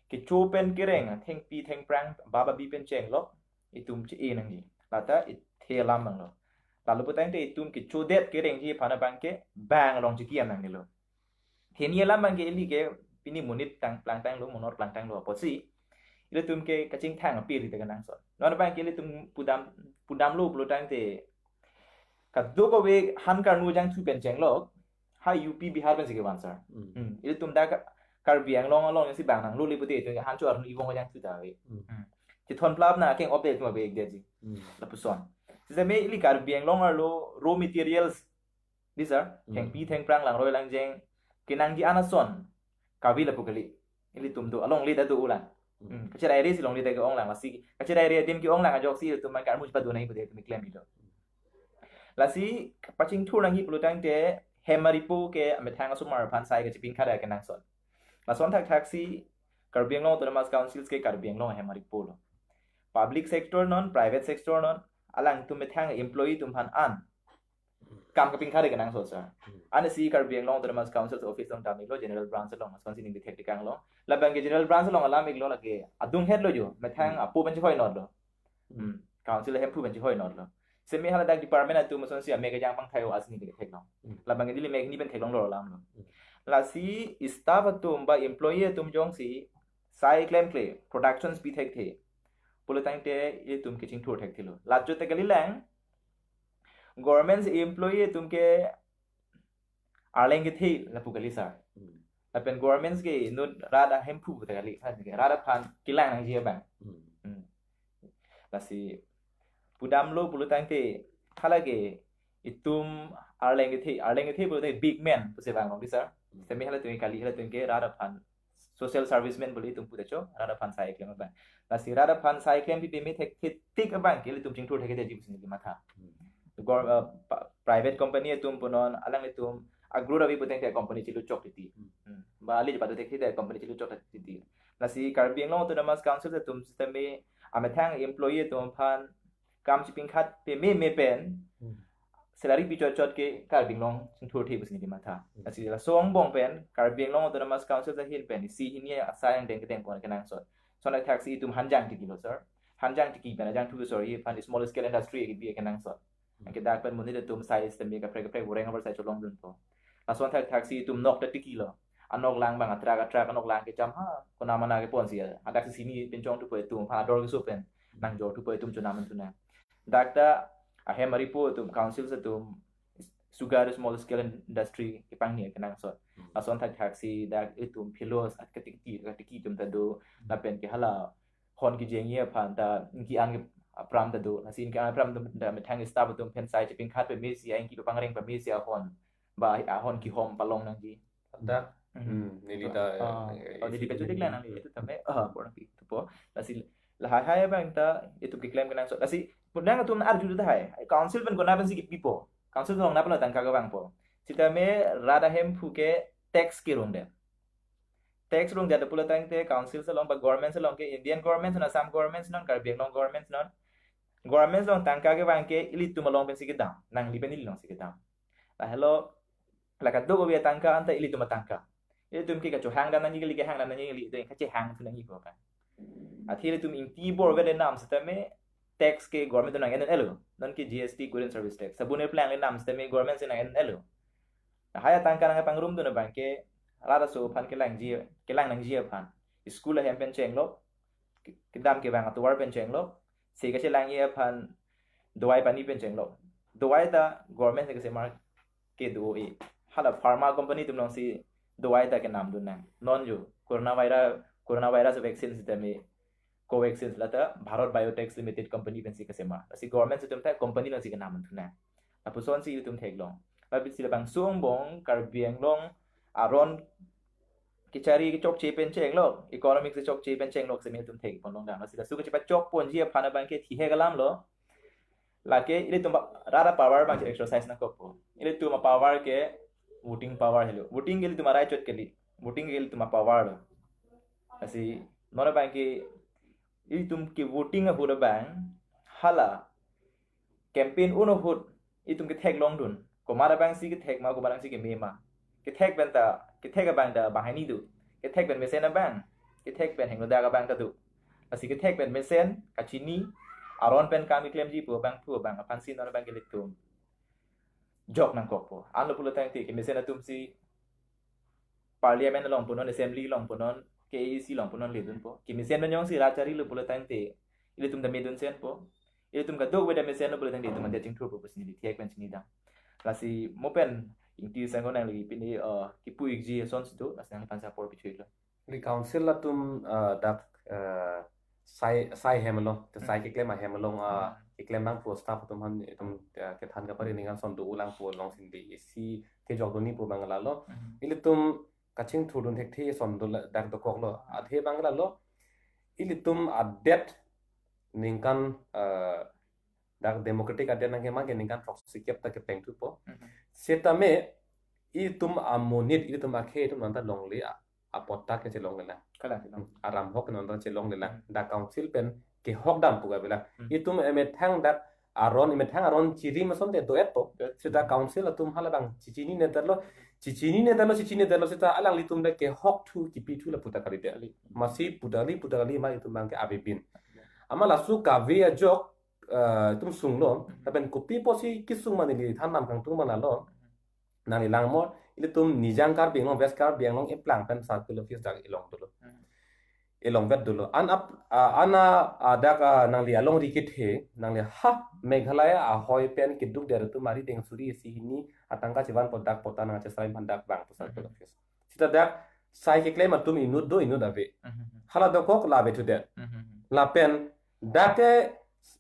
Kecho pen kereng, thengpi thengphrang, ba babi pen chenglok, itum che-e nangji. Lata ithe alam nanglo. Lalu putangte itum kechodet kerengji aphan abangke bang along chiki-an nangnelo. Hini alam abangke ili ke pini monit tang plangtanglo, monor plangtanglo apotsi ilitum ke kachingthang apiri ta kenangsot. Non abangke ilitum pudam, pudamlo pulotangte kadokave han karnu jangthu pen chenglok, ha U P Bihar pensi kevan sir. Hmm. Hmm. Ilitum dak Karbi Anglong along si bang nanglole pute itum han chu arnu ibong jangthu ta ave. Hmm. Hmm. Chithon plap na keng op de itum ave ekdeji. Hmm. Lapuson. Sitame ili Karbi Anglong arlo raw materials, di sir, Hmm. thengpi thengphrang langroi langjeng kenangji an ason kave lapu kali. Ilitum do alongle ta do-olang. Hmm. Hmm. Kacheraireisi longle ta ke-onglang, lasi kacherairedin ke-onglang ajoksi ilitum abang karmu chepadun nangji pute itum keklem ido. Lasi pachingthur nangji pulotangte hem aripo ke amethang asomar aphan sai kachipinkhara kenangsot. Lason thakthaksi Karbi Anglong Autonomous Councils ke Karbi Anglong hem aripo lo. Public sector non, private sector non, alangtum methang employee atum aphan an kam kapinkhara kenangsot sir. Hmm. Ansi Karbi Anglong Autonomous Council office along damiklo, general branch along, lasonsi ning dithek dikanglo. Labangke general branch along alam iklo lake adunghetlo jo, methang Hmm. apo pen chehoi notlo. Hmm. Hmm. Council hemphu pen chehoi notlo. Semi hala dak department atum asonsi amek kejang pangthai o asini ke theklong. Hmm. Labang ke Delhi mek ni pen theklonglo alam lo. Hmm. Lasi staff atum ba employee atum jongsi sai klemkle, production speed thekthe pulotangte itum kechingthur thekthelo. Lajut te kalilang, government employee atum ke arleng kethe lapu kali sir. Hmm. Lapen government ke inut rat ahemphu ta kali, rat aphan kelang nangji abang. Hmm. Hmm. Lasi pudamlo pulotangte hala ke itum arleng kethe, arleng kethe pulotangte big man pusi vang long di sir. Hmm. Semi halatum kali, halatum ke rat aphan social serviceman pu itum puta cho, rat aphan sai klem abang. Lasi rat aphan sai klem pipe me thek, thek, thek abang ke ilitum chingthur thektheji pusi neli matha. Hmm. Gor-, uh, pa-, private company atum punon, alanglitum agro ravi putangte company chelu chok titi. Hmm. Hmm. Ba ali patu thekthedet company chelu chok titi. Lasi Karbi Anglong Autonomous Council atum sitame amethang employee atum aphan kam chepingkhat peme me pen, hmm, salary pi chot chot ke Karbi Anglong chingthurthe pusi neli matha. Hmm. Lasi laso angbong pen Karbi Anglong Autonomous Council ahin pen isi hini asai angdeng kedeng pon kenangsot. Lason athaksi itum hanjang tikilo sir. Hanjang tiki pen ajangthu sir, iphan small scale industry kebi kenangsot. Hmm. Anke dak pen monit atum sai sitame kaprek kaprek boreng abar sai cholongdunpo. Lason athaksi itum nok ta tikilo. Anok lang abang atrak atrak anok lang kecham ha, konamana keponsi ya. Adak sini pen chongthupo itum, ha ador keso pen nangjorthupo itum chonam thunan. Dak ta ahem aripo atum, council atum, sugar small scale industry kepangni kenangsot. Hmm. Lason athaksi dak itum philos at katiki, katiki atum ta do, hmm, lapen ke hala hon kejengji aphan ta ingki-an ke apram ta do. Lasi ingki-an apram ta, ta methang staff atum pen sai chepingkhat pemesi, ingki papangreng pemesi ahon. Ba ahon kihom palong nangji. Dak. Mhm. Hmm, neli ta, ah, eh, oh, neli isi kachodik neli lang nangji, itu tame, ah, borang pi, itu po. Lasi lahai hai abang ta itum keklem kenangsot. Lasi pudang atum arju ta hai. Council pen kona pensi kipipo. Council along napa lo tangka kevangpo. Sitame rat ahemphu ke tax kerungdet. Tax rungdet pulotangte council along ba government along ke, Indian government non, Assam government non, Karbi Anglong government non. Government along tangka kevang ke ilitum along pensi kedam. Nangli pen ili alongsi kedam. Lahelo, la kadokave atangka anta ilitum atangka. Ilitum ke kachohang dam nangji kali, kehang dam nangji kali, itum kachehang thu nangji ko kan. Athe ilitum ingti bor vede nam sitame tax ke government nang en-en-elo. Non ke G S T, Goods and Service Tax. Sabun eplang le nam sitame government si nang en-en-elo. Lahai atangka nangpangrumdun abang ke rat aso aphan kelangji, kelang nangji aphan. School ahem pen chenglok, ke-, kedam kevang atovar pen chenglok, se kachelangji aphan dawai pani pen chenglok. Dawai ta government si kesemar ke do-e. Hala pharma company atum alongsi dawai ta kenamdun nang. Non jo, coronavirus, coronavirus vaccine sitame Covaxin lata Bharat Biotech Limited company pensi kesemar. Lasi government atum ta company alongsi kenam thunan. Lapusonsi itum theklong. Lapusi labangso angbong Karbi Anglong aron kechari kechokche pen chenglok, economic kechokche pen chenglok semi itum thekpon longdam. Lasi laso kachepachok ponji aphan abang ke thihek alam lo. Lake ilitum ba-, rat apower abang exercise nangkokpo. Ilitum apower ke voting power helo. Voting ke ilitum arai chot kali. Voting ke ilitum apower lo. Lasi non abang ke ilitum ke voting ahut abang hala campaign un ahut itum ketheklongdun. Komat abangsi kethek ma, komat abangsi keme ma. Kethek pen ta, kethek abang ta banghini do. Kethek pen mesen abang, kethek pen hingnodak abang ta do. Lasi kethek pen mesen, kachini, aron pen kam keklemji pu abangphu abang aphansi non abang ke ilitum jok nangkokpo. Anlo pulotangte kemesen atumsi Parliament along punon, Assembly along punon, K A A C along punon ledunpo. Kemesen pen jongsi rat charilo pulotangte ilitum ta medun senpo. Ilitum kadokave ta mesenlo pulotangte itum adet chingthurpo pusi neli thihek pen chinidam. Lasi mo pen Ingti Sengho nangli pini, eh, kipu-ikji asonsi do, lasi nangliphan apor pithuiklo. Di council atum, eh, dak, eh, sai, sai hem along, ke sai, hmm, keklem ahem along, eh, hmm, keklem abangphu staff atum aphan itum, eh, kethan kapari ningkan ason do-o lang pu alongsi neli isi kejokdunji pu abang lalo. Hmm. Ilitum kachingthurdun thekthe ason do la-, dak dokoklo. Athe abang lalo, ilitum adet ningkan, eh, dak democratic adet nangkemang ke ningkan throksi kep ta kepeng thupo. Mhm. Setame itum amonit, itum akhei atum non ta longle a-, apot ta ke chelonglelang. Kalang, kalang. Hmm, aram ahok non ta chelonglelang. Hmm. Dak council pen kehok dam pu kapelang. Hmm. Itum emethang dak aron, emethang aron chirim asonte do-etpo. Do-et. Seta council atum halabang chichinine detlo, chichinine detlo, chichinine detlo seta alanglitum le kehok thu kipi thu lapu ta kalidet. Kali. Masi pu ta kali, pu ta kali ma itum abang ke abebin. Amat laso kave ajok eh, itum sunglo, lapen kopi apotsi kesung ma neli than nam kangtung ma lalo. Nangli langmor, ilitum Nijang Karbi Anglong, West Karbi Anglong eplang pen circle office dak ilong dolo. Ilongvet dolo. An ap, ah, an a, ah, dak, ah, nangli alongri kethe, nangli ha Meghalaya ahoi pen keduk der atum arideng suri isi hini atangka chevan po dak patta nangchesrai aphan dak vang pu circle office. Sita dak sai keklem atum inut do, inut ave. Hala dokok la ave thudet. Lapen dak ke,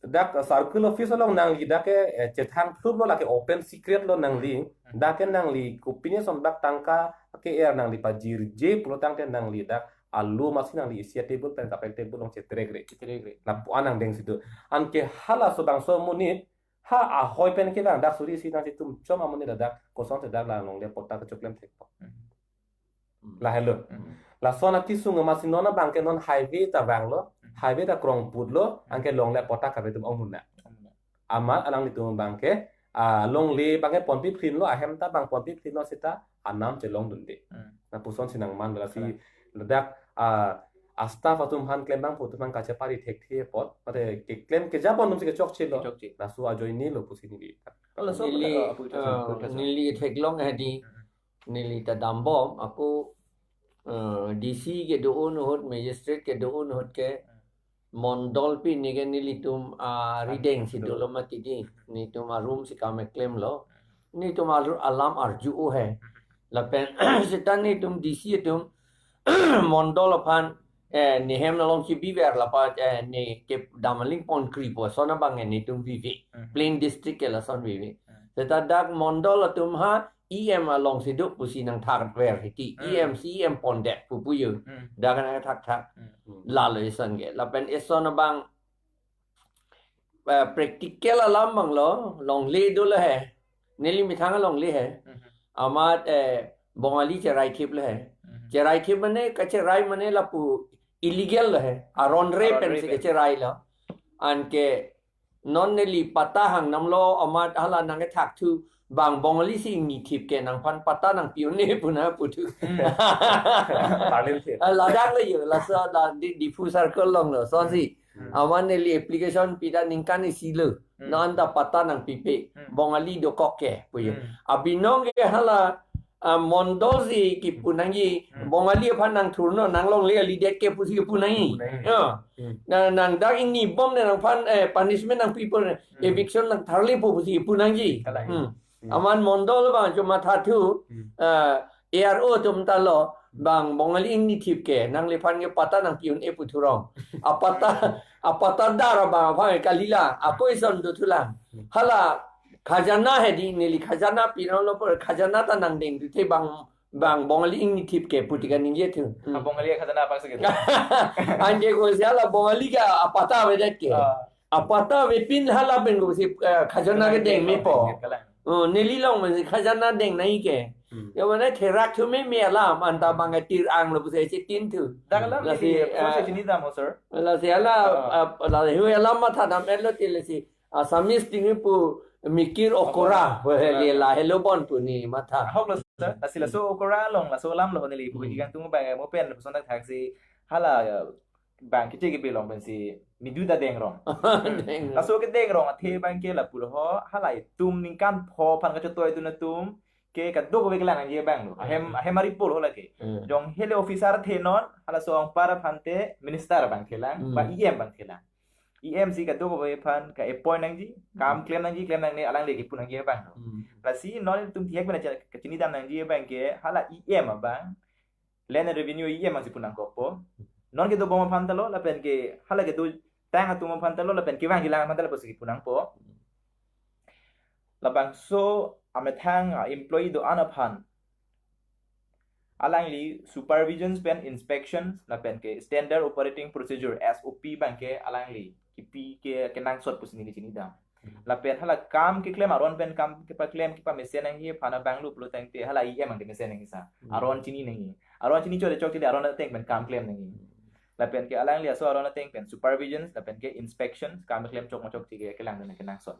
dak circle office along nangli dak ke, eh, chethang thlup lo, lake open secret lo nangli. Dak ke nangli kopine som dak tangka ke-er nangli pajirje pulo tangte nangli dak alo masi nangli isi a-table pen kaprek table along chetrekre. Chetrekre. Lapu-an nangdengsi do. Anke halaso bangso amonit ha ahoi pen kevang dak suri isi nangchitum chom amonit dak kosonsi dak la longle patta kechoklem thekpo. Hmm. Lahelo. Hmm. Lason akesung masi non abang ke non highway ta vanglo, Hmm. highway ta krongputlo, Hmm. anke longle patta kave atum ong huna. Ong huna. Amat alanglitum abang ke, ah, longle abang ke ponpi phlinlo, ahem ta abang ponpi phlinlo sita anam chelongdunde. Hmm. Lapusonsi nangman lasi Correct. ladak, ah, a-staff atum aphan klembang pu atum aphan kachepari thekthe apot, mate keklem kejapon atumsi kechokchelo. Kechokche. Laso ajoine lo pusi neli. Laso Neli, ah, apu ah, apu neli theklong hedi. Hmm. Neli ta dambom, ako, eh, D C kedo-un ahut, magistrate kedo-un ahut ke, Hmm. mondol pini ke nelitum, ah, ridengsi dolo mati di. Nelitum a-room si kam klemlo. Nelitum alu-, alam arju-o he. Lapen sita nelitum D C atum mondol aphan, eh, nehem along kebiver lapu, eh, ne kedam aling ponkri pu ason abang nelitum vivi. Hmm. Plain district ke lason vivi. Hmm. Sita dak mondol atum ha E M alongsi do pusi nangthakver hiti. Hmm. E M, C E M pondet pu puyo. Hmm. Dak nangthakthak. Hmm. Lalo ison ke. Lapen ison abang, eh, practical alam abang lo, longle dolo he. Neli methang longle he. Hmm. Amat, eh, Bongali cherai thip lo he. Hmm. Cherai thip mane, kacherai mane lapu illegal lo he. Aron re Aron pensi re pen. kacherailo. Anke non neli patta hang namlo amat hala nangkethakthu bang Bongali si ingni thip ke nangphan patta nangpi-un-e pu na puthu. Hmm. Talin thip. Ah, ladak lo yo, laso la di, Diphu circle along lo, sonsi. Hmm. Amat neli application pida ningkan isi lo. Hmm. Non ta patta nangpipe. Hmm. Bongali dokok ke, puyo. Hmm. Abinong ke hala ah, mondol si kipu nangji, Hmm. Bongali aphan nangthurnon, nanglongle kalidet ke pusi kipu nangji. Kipu nangji. Ya. Hmm. Na, nang dak ingni bom ne nangphan, eh, punishment nangpipo ne, Hmm. eviction nangtharlepo pusi kipu nangji. Kalang. Hmm. Hmm. Amat mondol abang chuma thathu, Hmm. ah, A R O atum ta lo, bang Bongali ingni thip ke, nangliphan ke patta nangpi-un-e pu thurong. Apatta, apatta dar abang aphan kalila, ako ison dothulang. Hmm. Hala, khajana hedi neli khajana pinolo por khajana ta nangdengduthe bang, bang Bongali ingni thip ke pu ti kaningjethu. Hmm. Ah, Bongali khajana apa sih gitu? Anke kosi hala Bongali ke apatta avedet ke. Ah. Apatta avepin hala pen kosi, eh, khajana kedengmepo. Kalang. Oh, neli long masi khajana deng nangji ke. Hmm. Ya mana therak thu meme alam anta bang tir-ang lo pusi chetinthu. Dak alam Lasi, neli, eh, pusi chinidam ho, sir. Lasi hala, Ah. ah, lasi hu alam matha dam-etlo ti lasi. Assamese ting pu mikir okora, Okora. Weh, Okora. le lahelo bon pu neli matha. Ahok lo, sir. Lasi laso okora along, laso alam lo neli pu Hmm. kikangtung bang mo pen lapuson thakthaksi hala, ya, bang kiche kipi along pensi midu ta dengrong. Dengrong. Laso kedengrong athe bang ke lapu lo ho, hala itum ningkan pho aphan kachotoi dun atum ke kadokave kelang nangji abang lo. Ahem, Hmm. ahem aripol ho lake. Hmm. Jong hele officer the non, halaso ongpar aphan te minister abang thelang, Hmm. ba E M abang thelang. E M si kadokave aphan ka-appoint nangji, kam Hmm. klem nangji, klem nangne alangli kipu nangji abang lo. Hmm. Lasi non itum thihek pen aja kachinidam nangji abang ke hala E M abang, Land and Revenue E M abang si pu nangkokpo. Non kedobom aphan ta lo, lapen ke hala kedotang atum aphan ta lo, lapen kevangjilang aphan ta lo pusi kipu nangpo. Labangso amethang a-employee do-an aphan alangli supervisions pen inspections lapen ke standard operating procedure, S O P, abang ke alangli kipi ke kenangsot pusi neli chinidam. Hmm. Lapen hala kam keklem aron pen kam kepaklem kepamesen nangji aphan abang lo pulo tangte hala E M abang kemesen nangji sa. Hmm. Aron chini nangji. Aron chini chot chot chili aron ateng pen kam klem nangji. Hmm. Lapen ke alangli aso aron ateng pen supervisions, lapen ke inspections, kam klem chok machok chike kelang dun kenangsot.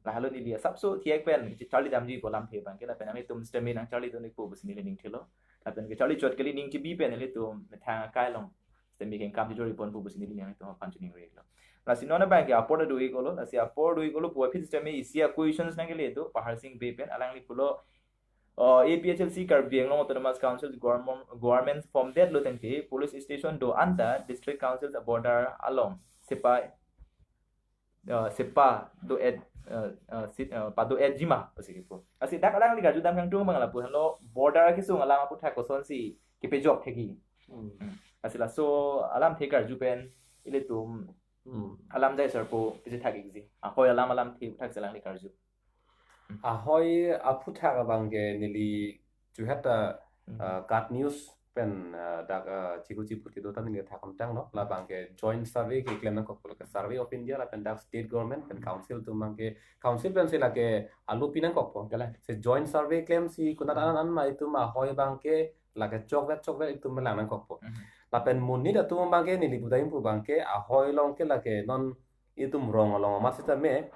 Lahelo neli asapso thihek pen charli damji pu alamthe abang ke lapen nanglitum sitame nangcharli dun ikpo pusi neli ning thelo. Lapen ke charli chot kali ning chibi pen nelitum methang akai along Semi kengkam chijor ipon pu pusi neli nangtum aphan choningri lo. Lasi non abang ke apor do-ik-olo, lasi apor do-ik-olo pu aphi sitame isi a-questions nangkele do, Pahar Singh Bey pen alangli pulo, uh, A P H L C Karbi Anglong Autonomous Council government, government form detlo tangte police station do-an ta district council a-border along sepa, uh, sepa do-et, uh, uh, sit, uh, pado-etji ma pusi kipu. Lasi dak alangli karjudam kangtung abang lapu henlo border kesung alam aputhak kosonsi kepejok thekji. Hmm. Hmm. Lasi laso alamthe karju pen ilitum, hmm, alam jai sarpo pisi thak-ikji. Ahoi alam alamthe aputhak si alangli karju. Ahoi aputhak abang ke neli chuhet ta, hmm, ah, KAT News pen, ah, dak, ah, chiku chipu kedo ta neli thak-om tanglo. Labang ke joint survey keklem nangkok pulo ke Survey of India lapen dak state government pen council atum abang ke, council pensi lake alu pi nangkokpo. Kalang. Si joint survey klemsi konat an an ma itum ahoi abang ke lake chokvet chokvet itum melang nangkokpo. Mhm. Lapen monit atum abang ke neli pudai pu abang ke ahoi along ke lake non itum rong along amat sitame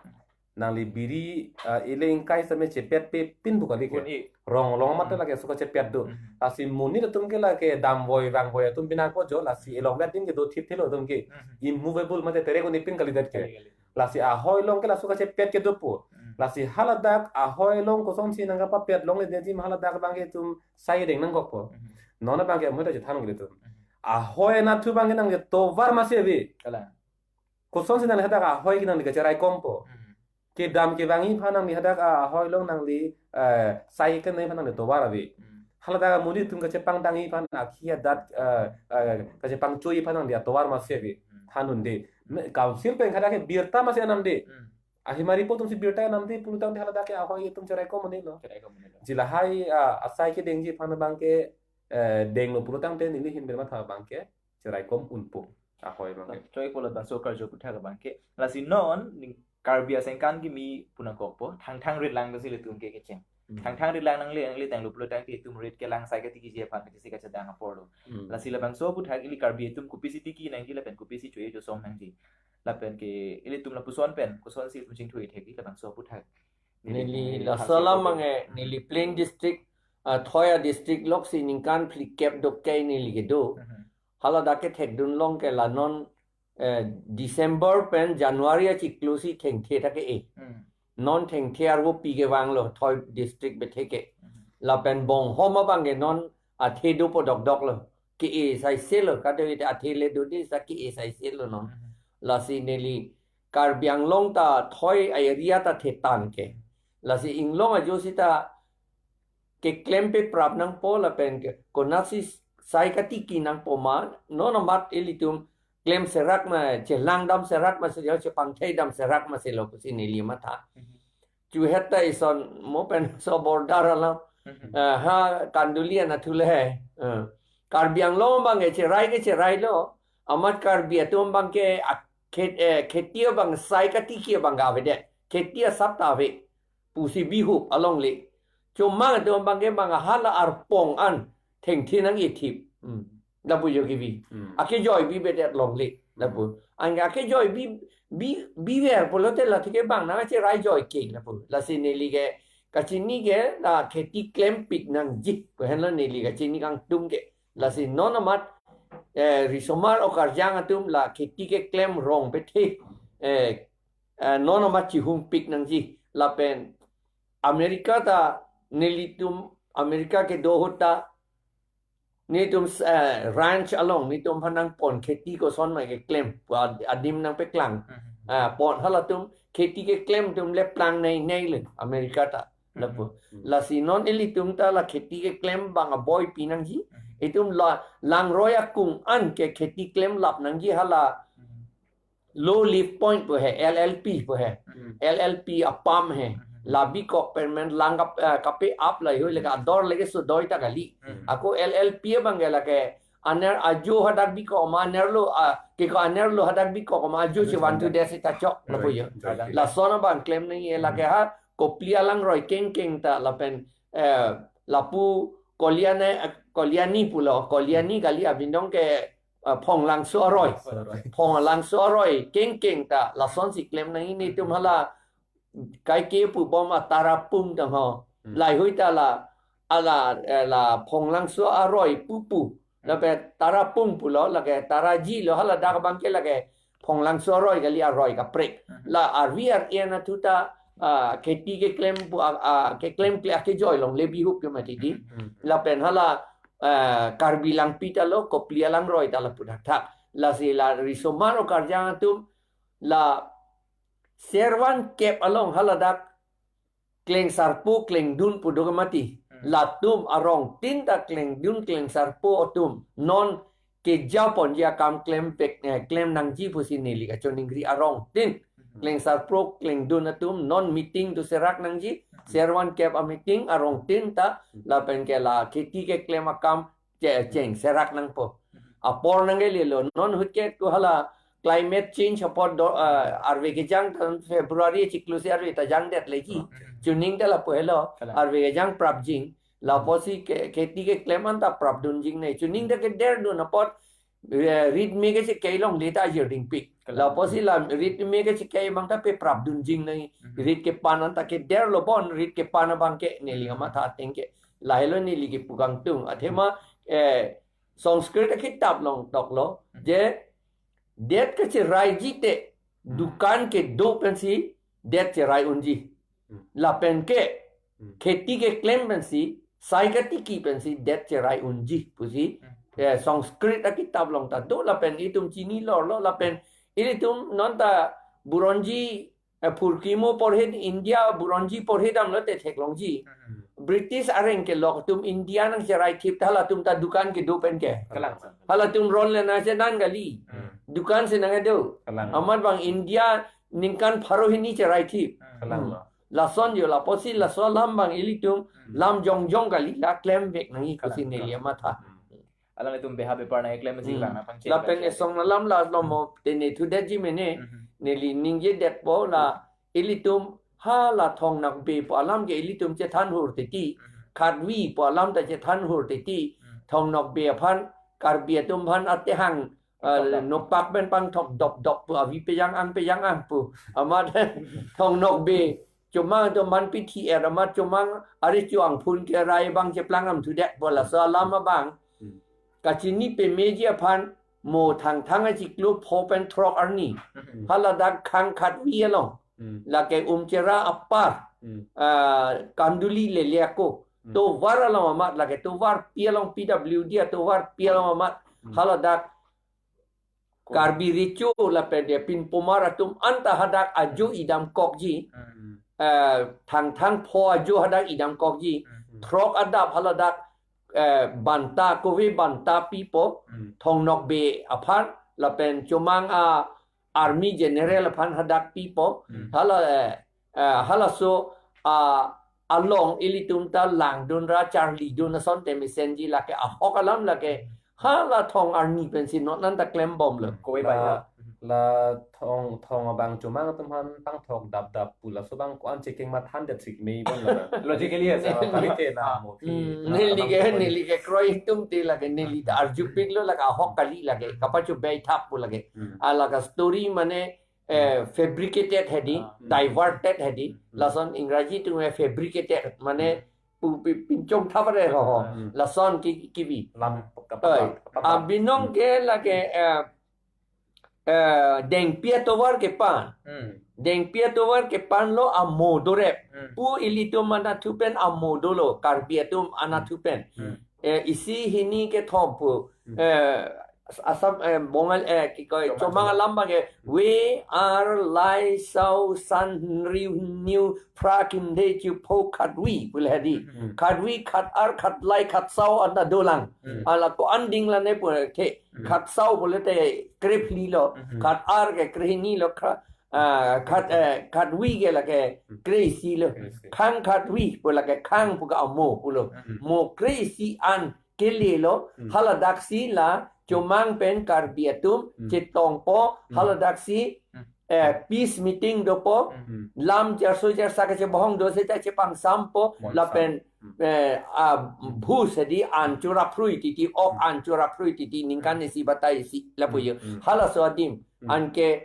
nangli biri, ah, ile ingkai sitame chepet pe pin pu kali ke. Pun i. Rong along amat, mhm, lake suka chepet do. Mhm. Lasi monit atum ke lake damvoi vangvoi atum bina ko jo, lasi elongvet adim ke do thip thilo atum ke. Mhm. Immovable mate terek un-e pin kalidet ke. Kali, kali. Lasi ahoi along ke laso kachepet ke dopo. Hmm. Lasi haladak ahoi along kosonsi nangkapapet longledetji ma haladak abang ke itum sai deng nangkokpo. Hmm. Non abang ke amu ta chethan kali itum. Hmm. Ahoi anatthu abang ke nangli tovar masi ave. Kalang. Kosonsi nangli hadak ahoi ke nangli kacheraikompo. Hmm. Kedam kevangji aphan nangli hadak ahoi along nangli, eh, sai kenei aphan nangli tovar ave. Hmm. Haladak amonit atum kachepangdangji aphan akhi adat, eh, eh, kachepangchoji aphan nangli atovar masi ave. Hmm. Than un-e. Me-, council pen hadak ke birta masi anam de. Hmm. Ahimari po atumsi birta anam de pulotangte haladak ke ahoi atum cheraikom un-elo. Cheraikom un-elo. Jilahai, ah, asai kedengji aphan abang ke, eh, denglo pulotangte neli ahin pen matha abang ke cheraikom unpo. Ahoi abang ke. Choi pulo bangso karju aputhak abang ke. Lasi non ning Karbi asengkan kimi pu nangkokpo, thangthang rit lang si ilitum ke kecheng. Hmm. Thangthang rit lang nangle, nangle tanglo pulotangte itum rit kelang sai katiki ji aphan katisi kachedang apor lo. Hmm. Lasi labangso aputhak ili Karbi atum kopisi tiki nangji lapen kopisi cho-e chosom nangji. Lapen ke ilitum lapuson pen, kosonsi itum chingthu-ik thekji labangso aputhak. Neli, neli laso alam abang ke, neli plain district, ah, thoi a-district loksi ningkan phlikep dokai neli kedo. Mhm. Haladak ke thekdun long ke la non, eh, December pen January achiklo si thengthe ta ke-e. Hmm. Non thengthe arvo pi kevanglo thoi district bethe ke. Hmm. Lapen Bonghom abang ke non athe dopo dokdok lo. Ke-e saise lo, kado ite athe le do de sa ke-e saise lo non. Hmm. Lasi neli Karbi Anglong ta thoi a-area ta thetan ke. Lasi inglong ajo sita keklem pe prap nangpo lapen ke konatsi sai katiki nangpo ma, non amat ilitum klem serak ma, chelang dam serak ma, sejauh chepangthai dam serak ma selo pusi neli matha. Mhm. Chuhet ta ison mo pen so border alam, mhm, eh, ha Kanduli anatthu le he. Eh, Karbi Anglong abang ke cherai ke cherai lo, amat Karbi atum abang ke ak-, khet-, eh, kheti abang sai katiki abang ga ave de, kheti asap ta ave. Pusi bihup alongle. Chomang atum abang ke manga hala arpong an thengthe nang-ithip. Hmm. Lapu jo kibi. Hmm. Akejoi bibedet longle. Lapu. Anke akejoi bi, bi, biver pulote la thike bang nang acherai joi ke lapu. Lasi neli ke kachini ke la kheti klempik nangji. Ko henlo neli kachini kangtung ke. Lasi non amat, eh, risomar okarjang atum la kheti keklem rong bethe. Eh, eh, non amat chihungpik nangji lapen America ta nelitum America kedo ahut ta netum, eh, ranch along netum aphan nangpon kheti koson ma keklem pu ad-, adim nangpeklang. Mhm. Ah, pon halatum kheti keklem atum le plang nei nei le America ta. Mhm. Lapu. Mhm. Lasi non ilitum ta la kheti keklem abang aboipi nangji. Mhm. Itum la langroi akung an ke kheti klem lap nangji hala Mhm. Low Level Point pu he, L L P pu he. Hmm. L L P apam he. Hmm. La bikok permen lang kap, eh, kape ap lahei hui le ke ador le ke sudoi ta kali. Hmm. Ako L L P abang ke la ke aner ajo hadak bikok ma anerlo, ah, ke ko anerlo hadak bikok ma ajo Ajo chevantu chevantu. Desi ta chok lapu Right. Jo. Right. Lason abang klem nangji la ke ha kopli alangroi kengkeng ta lapen, eh, lapu Koliane, eh, Koliani pulo, Koliani kali abinong ke, eh, Phonglangso aroi. Phonglangso aroi. Phonglangso aroi kengkeng ta lasonsi klem nangji netum hala kaike pubom a Tarapung tang ho. Hmm. Lahei hui ta la, ala, eh, la Phonglangso aroi pupu. Lapen Tarapung pulo, lake Taraji lo, haladak abang ke lake Phonglangso aroi kali, aroi kaprek. La arvi ar-e anatthu ta, ah, kheti keklem pu, ah, ah, keklem kle akejoi longle bihup ke mati di. Lapen hala, ah, Karbi Langpi ta lo, Kopili alangroi ta lapu thakthak. Lasi la risomar o karjang atum, la Servan kep along haladak klengsarpo klengdun pu do ke mati. Latum arongtin ta klengdun klengsarpo atum non kejaponji akam klem pek, eh, klem nangji pusi neli kachoningri, arongtin klengsarpo klengdun atum non meeting do serak nangji, Servan kep a meeting arongtin ta lapen ke la kheti keklem akam che-, cheng serak nangpo. Apor nangkelelo, non ahut ke tu hala climate change apot do, ah, arve kejang tan February chiklo si arve ta jangdet legi. Chuning ta lapu helo, arve kejang prapjing. Lapusi ke, kheti keklem an ta prapdunjing ne. Chuning ta kederdun apot, eh, rit me kechekei longle ta ajirdingpik. Lapusi la rit me kechekei abang ta pe prapdunjing ne. Rit kepan an ta kederlo bon, rit kepan abang ke neli amatha ateng ke. Lahelo neli kepu kangtung. Athema, eh, Sanskrit akitap along toklo, je det kacheraiji te, dukan kedo pensi det cherai unji. Lapen ke, kheti keklem pensi, sai katiki pensi det cherai unji pusi, eh, Sanskrit akitap along ta do, lapen itum chini lorlo, lapen ilitum non ta Buronji, eh, Phurkimo porhe, India Buronji porhe damlo te theklongji. British areng kelok atum India nangcherai thip ta halatum ta dukan kedo pen ke. Kalang. Halatum ron le nangchedan kali. Dukan si nangkedo. Kalang. Amat bang India ningkan pharo hini cherai thip. Kalang. Lason jo lapusi laso alam bang ilitum lam jongjong kali la klemvek nangji pusi neli amatha. Alanglitum beha bepar nangkeklem si lang na pangcheng. Lapen pangcheng. Esong alam la lomo te ne thudetji mene, neli ningjedetpo la ilitum hala Thong Nokbe pu alam ke ilitum chethan hur titi, Khatwi pu alam ta chethan hur titi, Thong Nokbe aphan, Karbi atum aphan atehang, eh, nopak pen pangthok dopdop pu avi pejang ang pejang ang pu. Amat Thong Nokbe, chomang atum manpi thi er amat chomang ari chuang phun kerai abang cheplang am thudet pu laso alam abang. Kachini pemeji aphan mo Thangthang achiklo pho pen throk arni. Haladak Khang Khatwi along. Lake Umchera apar. Ah, Kanduli lele ako. Tovar along amat lake tovar pi along P W D atovar pi along amat. Haladak Karbi Recho lapen dia pinpomar atum anta hadak ajo idam kokji. Eh, Thangthang pho ajo hadak idam kokji. Throk adap haladak, eh, banta, kove banta pipo, Thong Nokbe aphan, lapen chomang a army general aphan hadak pipo, hala, eh, eh, halaso, ah, along ilitum ta langdun ra charlidun asonte mesenji lake ahok alam lake, hala thong arni pensi non an ta klembomlo. Kove bai la, la. La thong, thong abang chomang atum aphan pangthok dapdap pu laso abang ko-an checking mathan det sik mei bon la. Logically asa. Kali te na mo ki. Hmm, neli ke, neli ke kroi atum te lake neli ta arjupiklo lake ahok kali lake. Kapacho bai thap pu lake. Alaka story mane, eh, fabricated hedi, diverted hedi. Lason Ingraji atum eh fabricated mane pu pi-, pinchong thap re ho ho. Lason ki, kivi. Lam kapa-, oi, kapa-, abinong ke lake, eh, eh, Dengpi atovar kepan. Dengpi atovar kepanlo amo dorep. Pu ilitum anatthu pen amo dolo, Karbi atum anatthu pen. Eh, isi hini kethom pu. Eh, Assam, eh, Bongal, eh, ki koi, chomang, chomang alam abang ke, we are Lai Sau San Riu Niu Phra Kimde Chiu Pho Khatwi, pu le hedi. Khatwi, Khatar, Khatlai, Khatsau anta dolang. Ala ko-an ding la ne pu the, Khatsau pu le te krephli lo, Khatar ke krehini lo, Kha-, ah, Khat-, eh, Khatwi ke lake kreisi lo. Kreisi. Khang Khatwi pu lake khang pu ke amo pulo. Mo kreisi an kelelo, haladaksi la chomang pen Karbi atum chetongpo, haladaksi, eh, peace meeting dopo, lam jarso jarsa kachebohong do seta chepangsampo, lapen, eh, a bhu sedi an choraphrui titi, ok an choraphrui titi, ningkan isi batai isi lapu jo. Halaso adim, anke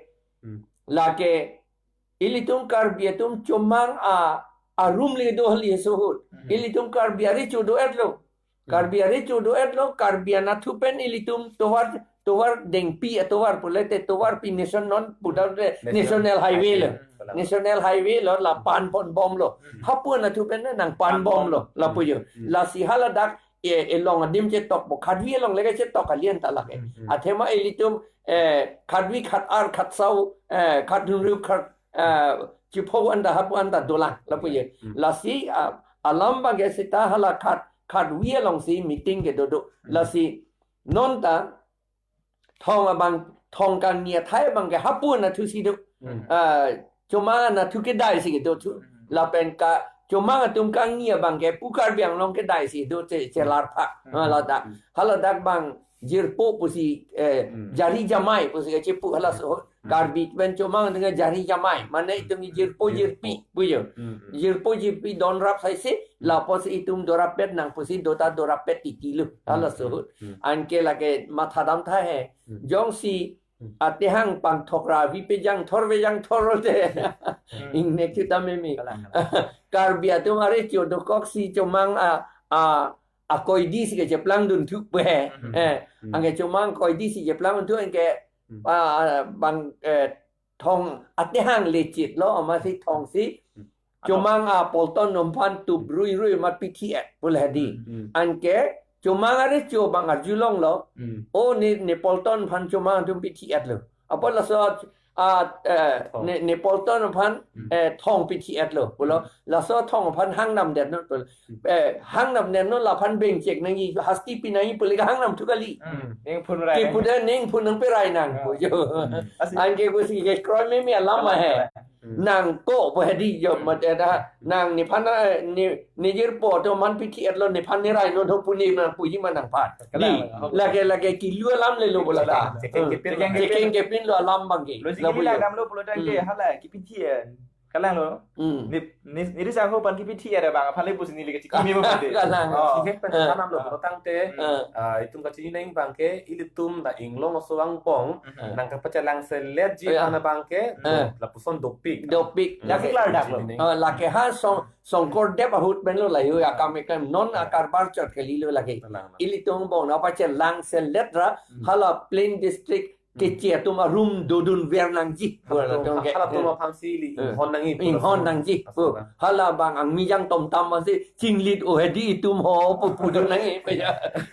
lake ilitum Karbi atum chomang a, arum le do hali sohut. Ilitum Karbi ari chudo etlo. Karbi arecho do-etlo, Karbi anatthu pen ilitum tovar, tovar dengpi atovar pulote tovarpi nation non pudam le National National Highway lo. Highway. National Highway lo la pan ponbomlo. Hmm. Hapu anatthu pen nangpanbomlo. Panbomlo. Lapu jo. Hmm. Lasi haladak e, elong adim chetokpo. Khatvi along le ke chetok kalian ta lake. Hmm, hmm. Athema ilitum, eh, khatvi khat-ar khat-sau, eh, khat-hungru khat, eh, chipho anta hapu anta dolang. Lapu jo. Hmm. Lasi, ah, alam abangke seta hala khat, khatvi alongsi meeting kedo do. Hmm. Lasi non ta thong abang, thong kangni athai abangke hapu anatthu si do. Hmm. Ah, Chomang anatthu kedai si kedo thu. Hmm. Lapen ka Chomang atum kangni abangke pu Karbi Anglong kedai si do che, chelar pha. Hmm. Ah, ladak. Hmm. Haladak abang jirpo pusi, eh, Hmm. Jari Jamai pusi kechepu halaso. Hmm. Karbi pen Chomang dengan Jari Jamai. Mane itum jirpo Hmm. jirpi, pu jo. Hmm. Hmm. Jirpo jirpi donrap saisi, Hmm. lapusi itum dorap-et nang pusi dota dorap-et titi lo. Hmm. Halaso. Hmm. Anke lake mathadam tha he. Hmm. Jongsi Hmm. atehang pangthok ra vi pejang thor vejang thor te. Hmm. Ingnek chuta meme. Kalang, kalang. Karbi atum arecho dokoksi Chomang a, a, akoidi si kecheplangdun thu pe. Hmm. Eh, Hmm. anke Chomang koidi si cheplangdun thu anke, Hmm. a, a, bang, eh, thong atehang lechitlo amatsi thongsi Hmm. Chomang apolton atum aphan tup rui rui amat pithi-et pu le hedi. Hmm. Anke Chomang arecho abang arjulonglo. Hmm. O ne, ne polton aphan Chomang atum pithi-etlo. Apot laso, ah, eh, Thong. ne, ne polton aphan, Hmm. eh, thong pithi-etlo pulo. Hmm. Laso thong aphan hangnam detnon pulo. Hmm. Eh, hangnam detnon laphan bengchek nangji, hasti pi nangji pu le ke hangnam thu kali. Hmm. Ning phun rai. Kipu de ning phun nangperai nang Ah. pu jo. Hmm. Asi- Anke pusi kekroi meme alam Kalang, ahe. kalang. Hmm. Nang ko pu hedi jo Hmm. mat eda nang nephan, eh, ne, ne jirpo atum aphan pithi-etlo nephan nerai non ho pu ne nang puji ma nangphan. Kalang, Di, kalang. lake, lake kilu alam lelo bola ta. Chekeng Hmm. kepin Chekeng lo. kepin lo alam abangke. Logically Lapu jo. langdamlo pulo tangte Hmm. hala kipithi, eh, kalang lo. Hmm. Ni, ni, neli sangho aphan kipithi ada abang aphan le pusi neli kachikimi mo mati. Kalang. Oh. Chekeng pen Ah. tanam lo Ah. pulo tangte, Ah. ah, itum kachini nang abangke ilitum la Inglong aso angbong Hmm. nang kapachelang selet ji Ah. aphan abangke Ah. lapuson dopik. Dopik. Lake klardaklo. Ah, lake ha song, Songkordep ahut pen lo lahei akam eklem non akarbar chot kalilo lake. Kalang, kalang. Ilitum angbong nangpachelang selet ra Hmm. hala plain district Hmm. keche atum arum dodun ver nangji. Hala atum, Hala atum ke. hala atum aphan si ili Eh. inghon nangji. Inghon nangji. Pu. Hala abang angmijang tomtam aphan si chinglit o hedi itum ho pu pudun nangji.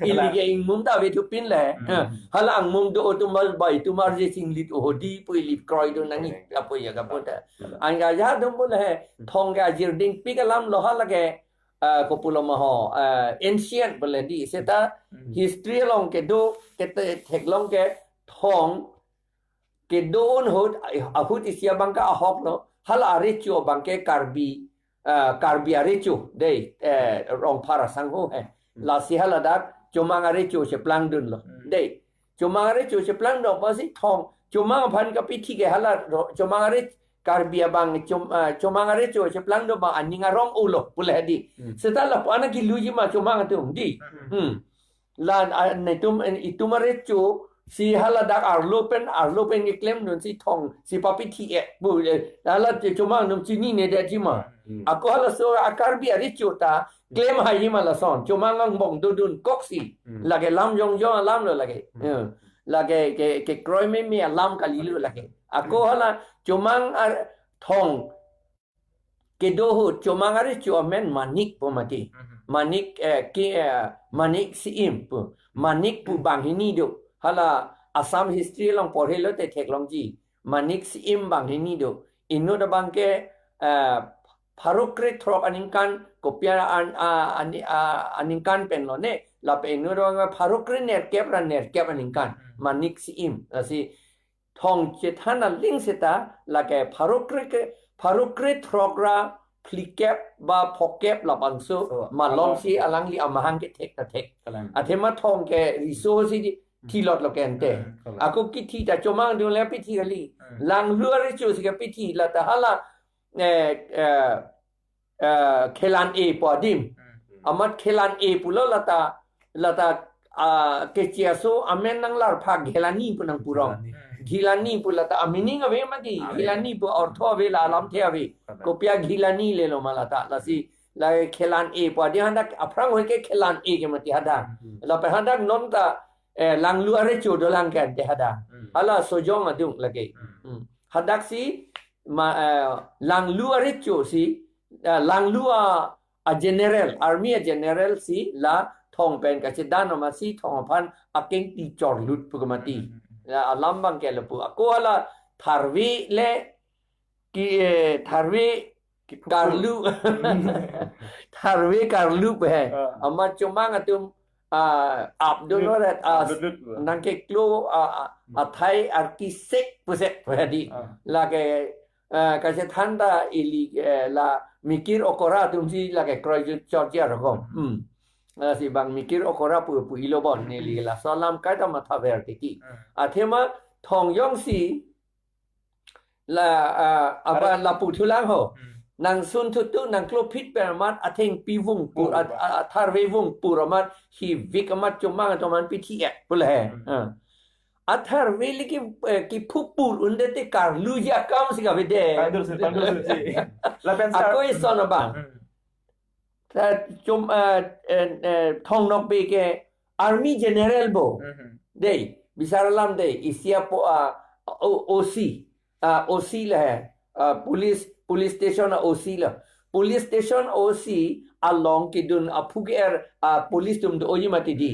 Ili ke ingmum ta ave thupin le. Hmm. Hala angmum do atum ba itum arje chinglit o hedi pu ili kroidun nangji. Hmm. Kapu jo kapu ta. Anke ajahak atum pu le he, Hmm. thong ke ajirdingpik alam lo hala ke, ah, kopulo ma ho, ah, ancient pu le di. Seta Hmm. history along kedo, kete theklong ke thong kedo-un ahut, ahut isi abangke ahok lo, hala arecho abangke Karbi, ah, Karbi arecho, dei, eh, Rongphar asangho he. Hmm. Lasi haladak Chomang arecho cheplangdunlo. Hmm. Dei, Chomang arecho cheplangdun apotsi thong, Chomang aphan kapithi ke hala ro-, Chomang are Karbi abang Chom-, ah, Chomang arecho cheplangdun abang aning arong ulo pu le hedi. Hmm. Seta lapu ana kiluji ma Chomang atum di. Hmm. Hmm. La, ah, netum, eh, itum arecho si haladak arlo pen, arlo pen keklemdun si thong si papithi-et pu, eh, hala Chomang atum chinine detji ma. Hmm. Ako halaso a-Karbi arecho ta klem haiji ma lason. Chomang angbong dodun koksi. Hmm. Lake lam jongjong alam lo lake. Hmm. Eh, lake ke, kekroi meme alam kalilo lake. Ako Hmm. hala Chomang ar-, thong kedo ahut Chomang arecho amen Manik pu mati. Hmm. Manik, eh, ki, eh, Manik Si-im pu. Manik pu Hmm. banghini do. Hala Assam history along porhe lote theklongji. Manik Si-im banghini do. Inut abangke, eh, pharo krethrok aningkan kopi an, a, ani-, a, aningkan pen lo ne. Lapen inut abang pharo krenerkep ra nerkep aningkan. Hmm. Manik Si-im. Lasi thong chethan aling seta lake pharo kre ke, pharo krethrok ra phlikep ba phokep labangso So, malom along. si alangli amahang kethek ta thek. Kalang. Athema thong ke riso si di Hmm. thilot lo ke ante. Hmm, kalang. Ako kithi ta Chomang atum le pithi kali. Hmm. Langlu arecho si kepithi lata hala, eh, eh, eh, Khelan-e pu adim. Hmm. Amat Khelan-e pulo lata, lata, ah, keche aso amen nanglar pha Ghelani pu nangpurong. Ghelani. Hmm. Ghelani pu lata a-meaning ave mati. Ave. Ghelani pu ortho ave la alamthe ave. Kalang. Kopi a-Ghelani lelo ma lata. Lasi La khelan-e pu adi hadak aphrang hoi ke khelan-e ke mati hadak. Hmm. Lapen hadak non ta, eh, Langlu arecho dolang ke ante hadak. Hmm. Hala Sojong adung lake. Hmm. Hmm. Hadak si ma, eh, Langlu arecho si, eh, Langlu a, a general, army a general si la thong pen kachedan amat si thong aphan akeng ti chorlut pu ke mati. Hmm. La alam abang ke lapu. Ako hala Tharve le ki, eh, Tharve Ki phu- Karlu. Tharve Karlu pu he. Ah. Amat chomang atum, ah, ap dun lo ret, ah, Ap lut lut pu. Nangkeklo, ah, ah, Hmm. athai arki sek pusek pu he di. Ah. Lake, eh, kachethan ta ili, eh, la Mikir Okora atum si lake kroijut chorji arokom. Hmm. Lasi bang Mikir Okora pu, pu ilo bon neli laso alam kaita mathaver titi. Hmm. Athema thong jongsi la, ah, aba Arat- lapu thulang ho. Hmm. Nangsun thutu nangklopit pen amat athengpi vungpur, Vung, at-, vung. a-, a Tharve vungpur amat hivik amat chomang atum an pithi-et pu le he. Hmm. Ah. A Tharve le ki, eh, kiphu pur unde te Karluji akam si kavide. Pandur si, pandur si. Lapen sar- Ako ison abang. Hmm. Ta chom, eh, eh, eh, Thong Nokbe ke Army General bo. Mhm. Dei, bisar alam dei, isi apo, ah, O-, OC, ah, OC le he, ah, police, police station a OC le. Police station OC along kedun aphu ke-er, ah, police atum doji mati di.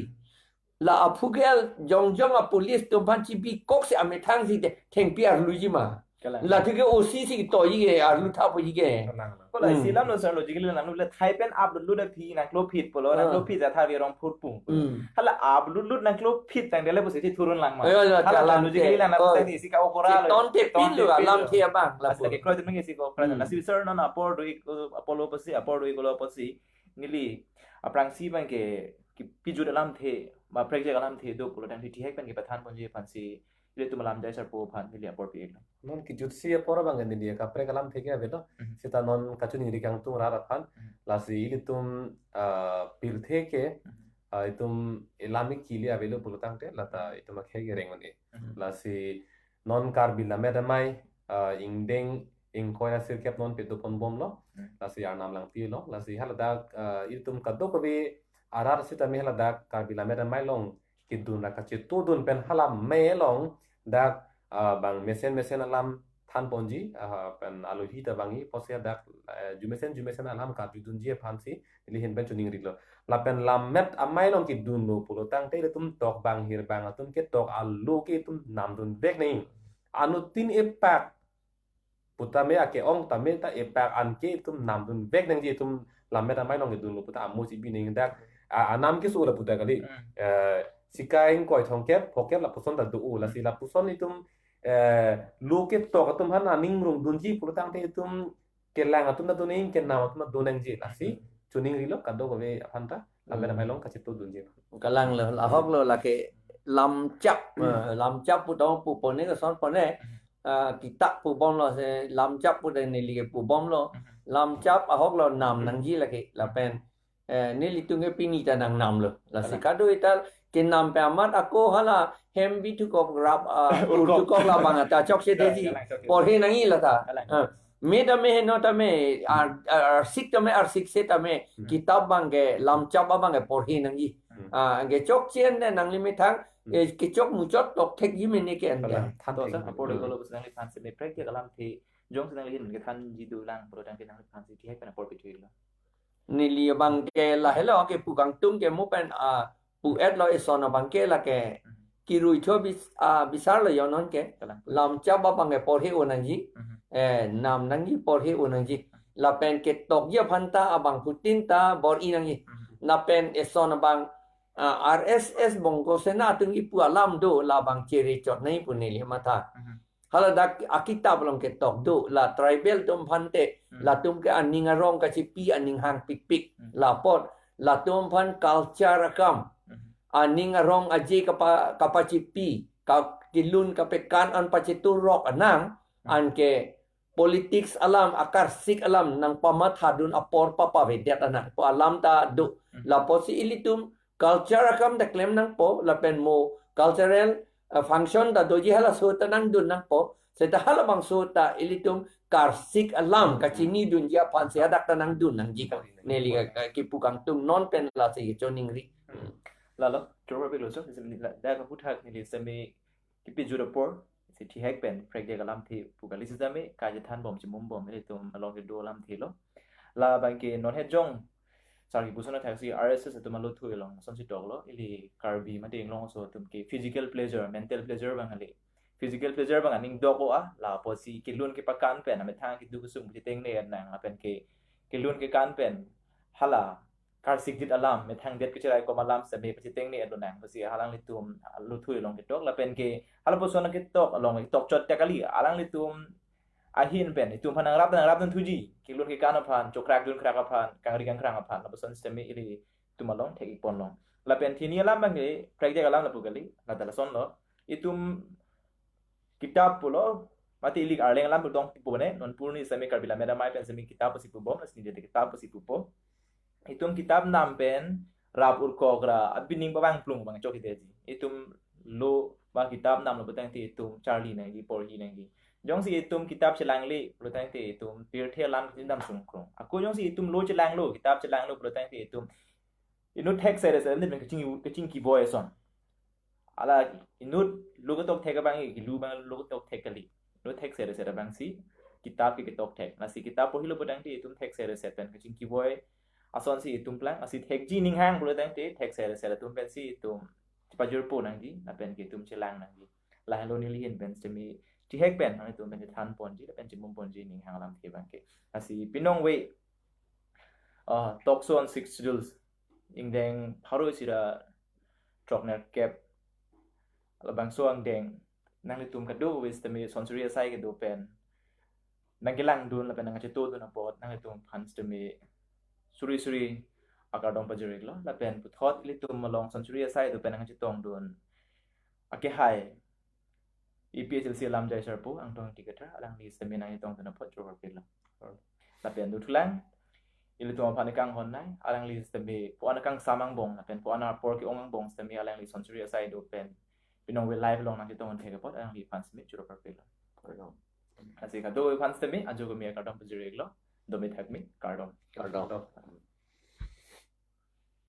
La aphu ke-er jongjong a police atum aphan chibikok si amethang si te, thengpi arluji ma. Kalang. La thu ke OC si toji ke arlu tha poji ke. Kalang, kalang. Kola Hmm. isi alam lo sir, logically nanglo le thai pen ap lut lut aphi nangklopit pulo, Ah. nangklopit ja Tharve Rongphur pu. Hmm. Hala ap lut lut nangklopit tangte le pusi thurun lang ma. Ayo, ayo, Hala kalang logically te. Lang na Oh. pusi isi ka Okora lo. Cheton te Cheton pin te lo, pin alam lo. The abang Lasi lapu. lake kroidun mengesi ko kroidun. Hmm. Lasi sir non apor do-ik, uh, apor lo pusi, apor do-ik lo pusi. Neli aphrangsi abang ke, ke pijut alamthe, ma prekjak alamthe do pulo tangte thihek pen kepathan ponji aphansi ilitum alam jai sarpo aphan neli apor pi-iklo. Non kijutsi apor abang ke neli kaprek alamthe ke avelo. Mhm. Seta non kachiningri kangtung rat aphan. Mhm. Lasi ilitum, ah, pirthe ke, Mhm. ah, itum ilam ikili avelo pulo tangte, lata itum akhei kereng mane. Mhm. Lasi non Karbi Lammet Amei, ah, ingdeng ingkoi ra sirkep non pedo ponbomlo. Hmm. Lasi arnam langpilo. Lasi haladak, ah, itum kadokave arat sitame haladak Karbi Lammet Amei along kedun ra kachetodun pen hala amei along dak, ah, bang mesen mesen alam than ponji, ah, pen alohi ta bangji apotsi dak, eh, jumesen jumesen alam karjudunji aphansi neli ahin pen chiningrilo. Lapen Lammet Amei along kedunlo pulo tangte itum tok bang hirbang atum ketok alo ke itum namdunvek nangji. Anuttin epak putame ake-ong tame ta epak an ke itum namdunvek nangji itum Lammet Amei along kedunlo puta amo chibi nangji dak, ah, anam keso la puta kali. Hmm. Eh, sika ingkoi thomkep, phokep lapuson ta do-o, lasi lapuson itum, eh, lo ketok atum aphan aning rongdunji pulo tangte itum kelang atum ta do nangji, kenam atum ta do nangji, lasi Hmm. chiningrilo kadokave aphan ta Lammet Hmm. Amei along kachetodunji. Kalang lo, ahok lo lake lamchap, Hmm. eh, lamchap pu tong pu pone ke son pone, Hmm. ah, kitap pubomlo se lamchap pu de neli ke pubomlo. Hmm. Lamchap ahok lo nam Hmm. nangji lake, lapen, eh, nelitum ke pini ta nangnamlo. Lasi Kalang. Kado ital kenam pe amat ako hala hem bi thukok rap, ah, Urkok. Urkok labang ta chokche Kalang, deji. Kalang, chokche. Porhe nangji lata. Kalang. Ah. Me tame heno tame, ar, ar, arsik tame, arsik se tame, Hmm. kitap abang ke, lamchap abang ke porhe nangji. Hmm. Ah, ke chokche ne nangli methang, Hmm. eh, kechok muchot tokthekji mene ke ante. Kalang, than To thek sa, mene. Apor Hmm. ikolo pusi nangliphansi me prekjak alamthe, jongsi nangli ahin kethanji dolang, pulo tangte nangliphansi thihek pen apor pithuilo. Neli abang ke lahelo kepu kangtung ke mo pen, ah, pu-etlo eson abang ke lake Hmm. kirui tho bis-, ah, bisarlo jonon ke. Kalang. Lamchap abang ke porhe-o nangji. Mhm. Eh, nam nangji porhe-o nangji. Lapen ketokji aphan ta abangphutin ta bor-i nangji. Mhm. Lapen eson abang, ah, R S S Bongo Sena atum kipu alam do labang chere chot nangji pu neli matha. Mhm. Haladak akitap along ketok do la tribal atum aphante Hmm. latum ke aning arong kachipi aning hangpikpik Hmm. lapot latum aphan culture akam Hmm. aning arong aje kapa-, kapachipi, ka-, kelun kapekan an pacheturok anang, Hmm. anke politics alam, akarsik alam nangpamathadun apor papavedet anang pu alam ta do. Hmm. Lapotsi ilitum culture akam ta klem nangpo, lapen mo cultural uh, function ta doji, halaso ta nangdun nangpo, seta halabangso ta ilitum karsik alam kachinidunji aphan si hadak ta nangdun nangji ka. Neli ka, ka kipu kangtung non pen lasi choningri. Lalo, choro pik lo so, isi neli la, dak aphuthak neli semi kipijut apor, si thihek pen prekjak alamthe pu kali, sitame kachethan bom chimum bom ilitum along kedo alamthe lo. Labang ke non het jong sar kipu ason athak si R S S atum alothui along asonsi toklo, ili Karbi mate Anglong aso atum ke physical pleasure, mental pleasure abang kali. Physical pleasure abang aning dok-o a, lapusi kelun kepakan pen amethang keduk kesung pachitengne nang, lapen ke kelun kekan pen hala karsikjit alam, methangdet kachiraikom alam seme pachitengne do nang, pusi alanglitum alothui along ketok, lapen ke halapuson ketok along ketok chot ta kali, alanglitum ahin pen itum aphan nangrap nangrapdun thuji, kelun kekan aphan, chokrak junkrak aphan, kangri kangkrang aphan, lapuson seme ilitum along thek-ik ponlong. Lapen thini alam abang ke prekjak alam lapu kali, lata lason lo. Itum kitap pulo, mate ili Arleng alam pu tong pupo ne, non purni semi Karbi Lammet Amei pen semi kitap pusi pubom, lasi neli kitap pusi pupo. Itum kitap nam pen rap urkok ra abining pabang plung bang chok ite ji. Itum lo ba kitap nam lo pulotangte itum charli nangji, porhi nangji. Jongsi itum kitap chelangle pulotangte itum pirthe alam kachingdam sungkrung. Ako jongsi itum lo chelanglo, kitap chelanglo pulotangte itum inut thek sere sere ne kaching kachingki boy ason. Hala inut lo ketok thek abang, kilu abang lo ketok thek kali. Inut thek sere sere abang si kitap ke ketok thek. Lasi kitap porhilo pulotangte itum thek sere sere pen kachingki boy asonsi itum plang, lasi thekji ninghang pulotangte thek sere sere atum pensi itum chepajirpo nangji, lapen ke itum chelang nangji. Lahelo neli ahin pen semi thihek pen nangtum pen chethan ponji lapen chimum ponji ninghang alamthe abang ke. Lasi pinong we, uh, Talk Show on Sixth Schedule ingdeng pharo isi ra throknerkep labangso angdeng nanglitum kadokave sitame sonsuri asai kedo pen nangkelangdun lapen nangchetongdun apot nanglitum aphan sitame suri suri akardom pajir-iklo, lapen puthot ilitum along sonsuri asai kedo pen nangchetongdun akehai A P H L C alamjai sarpo Angtong Ingti Kathar, alangli sitame nangchetongdun apot choro pilo. Lapen dothulang, ilitum aphan kanghon nai, alangli sitame pu-an kangsam angbong lapen pu-an apor ke-ong angbong sitame alangli sonsuri asai kedo pen pinong we live along nangchetongdun thek apot alangli aphan sitame choro pilo. Lasi kadokave aphan sitame ajo kami akardom pajir-iklo, dome thakme, kardom. Kardom.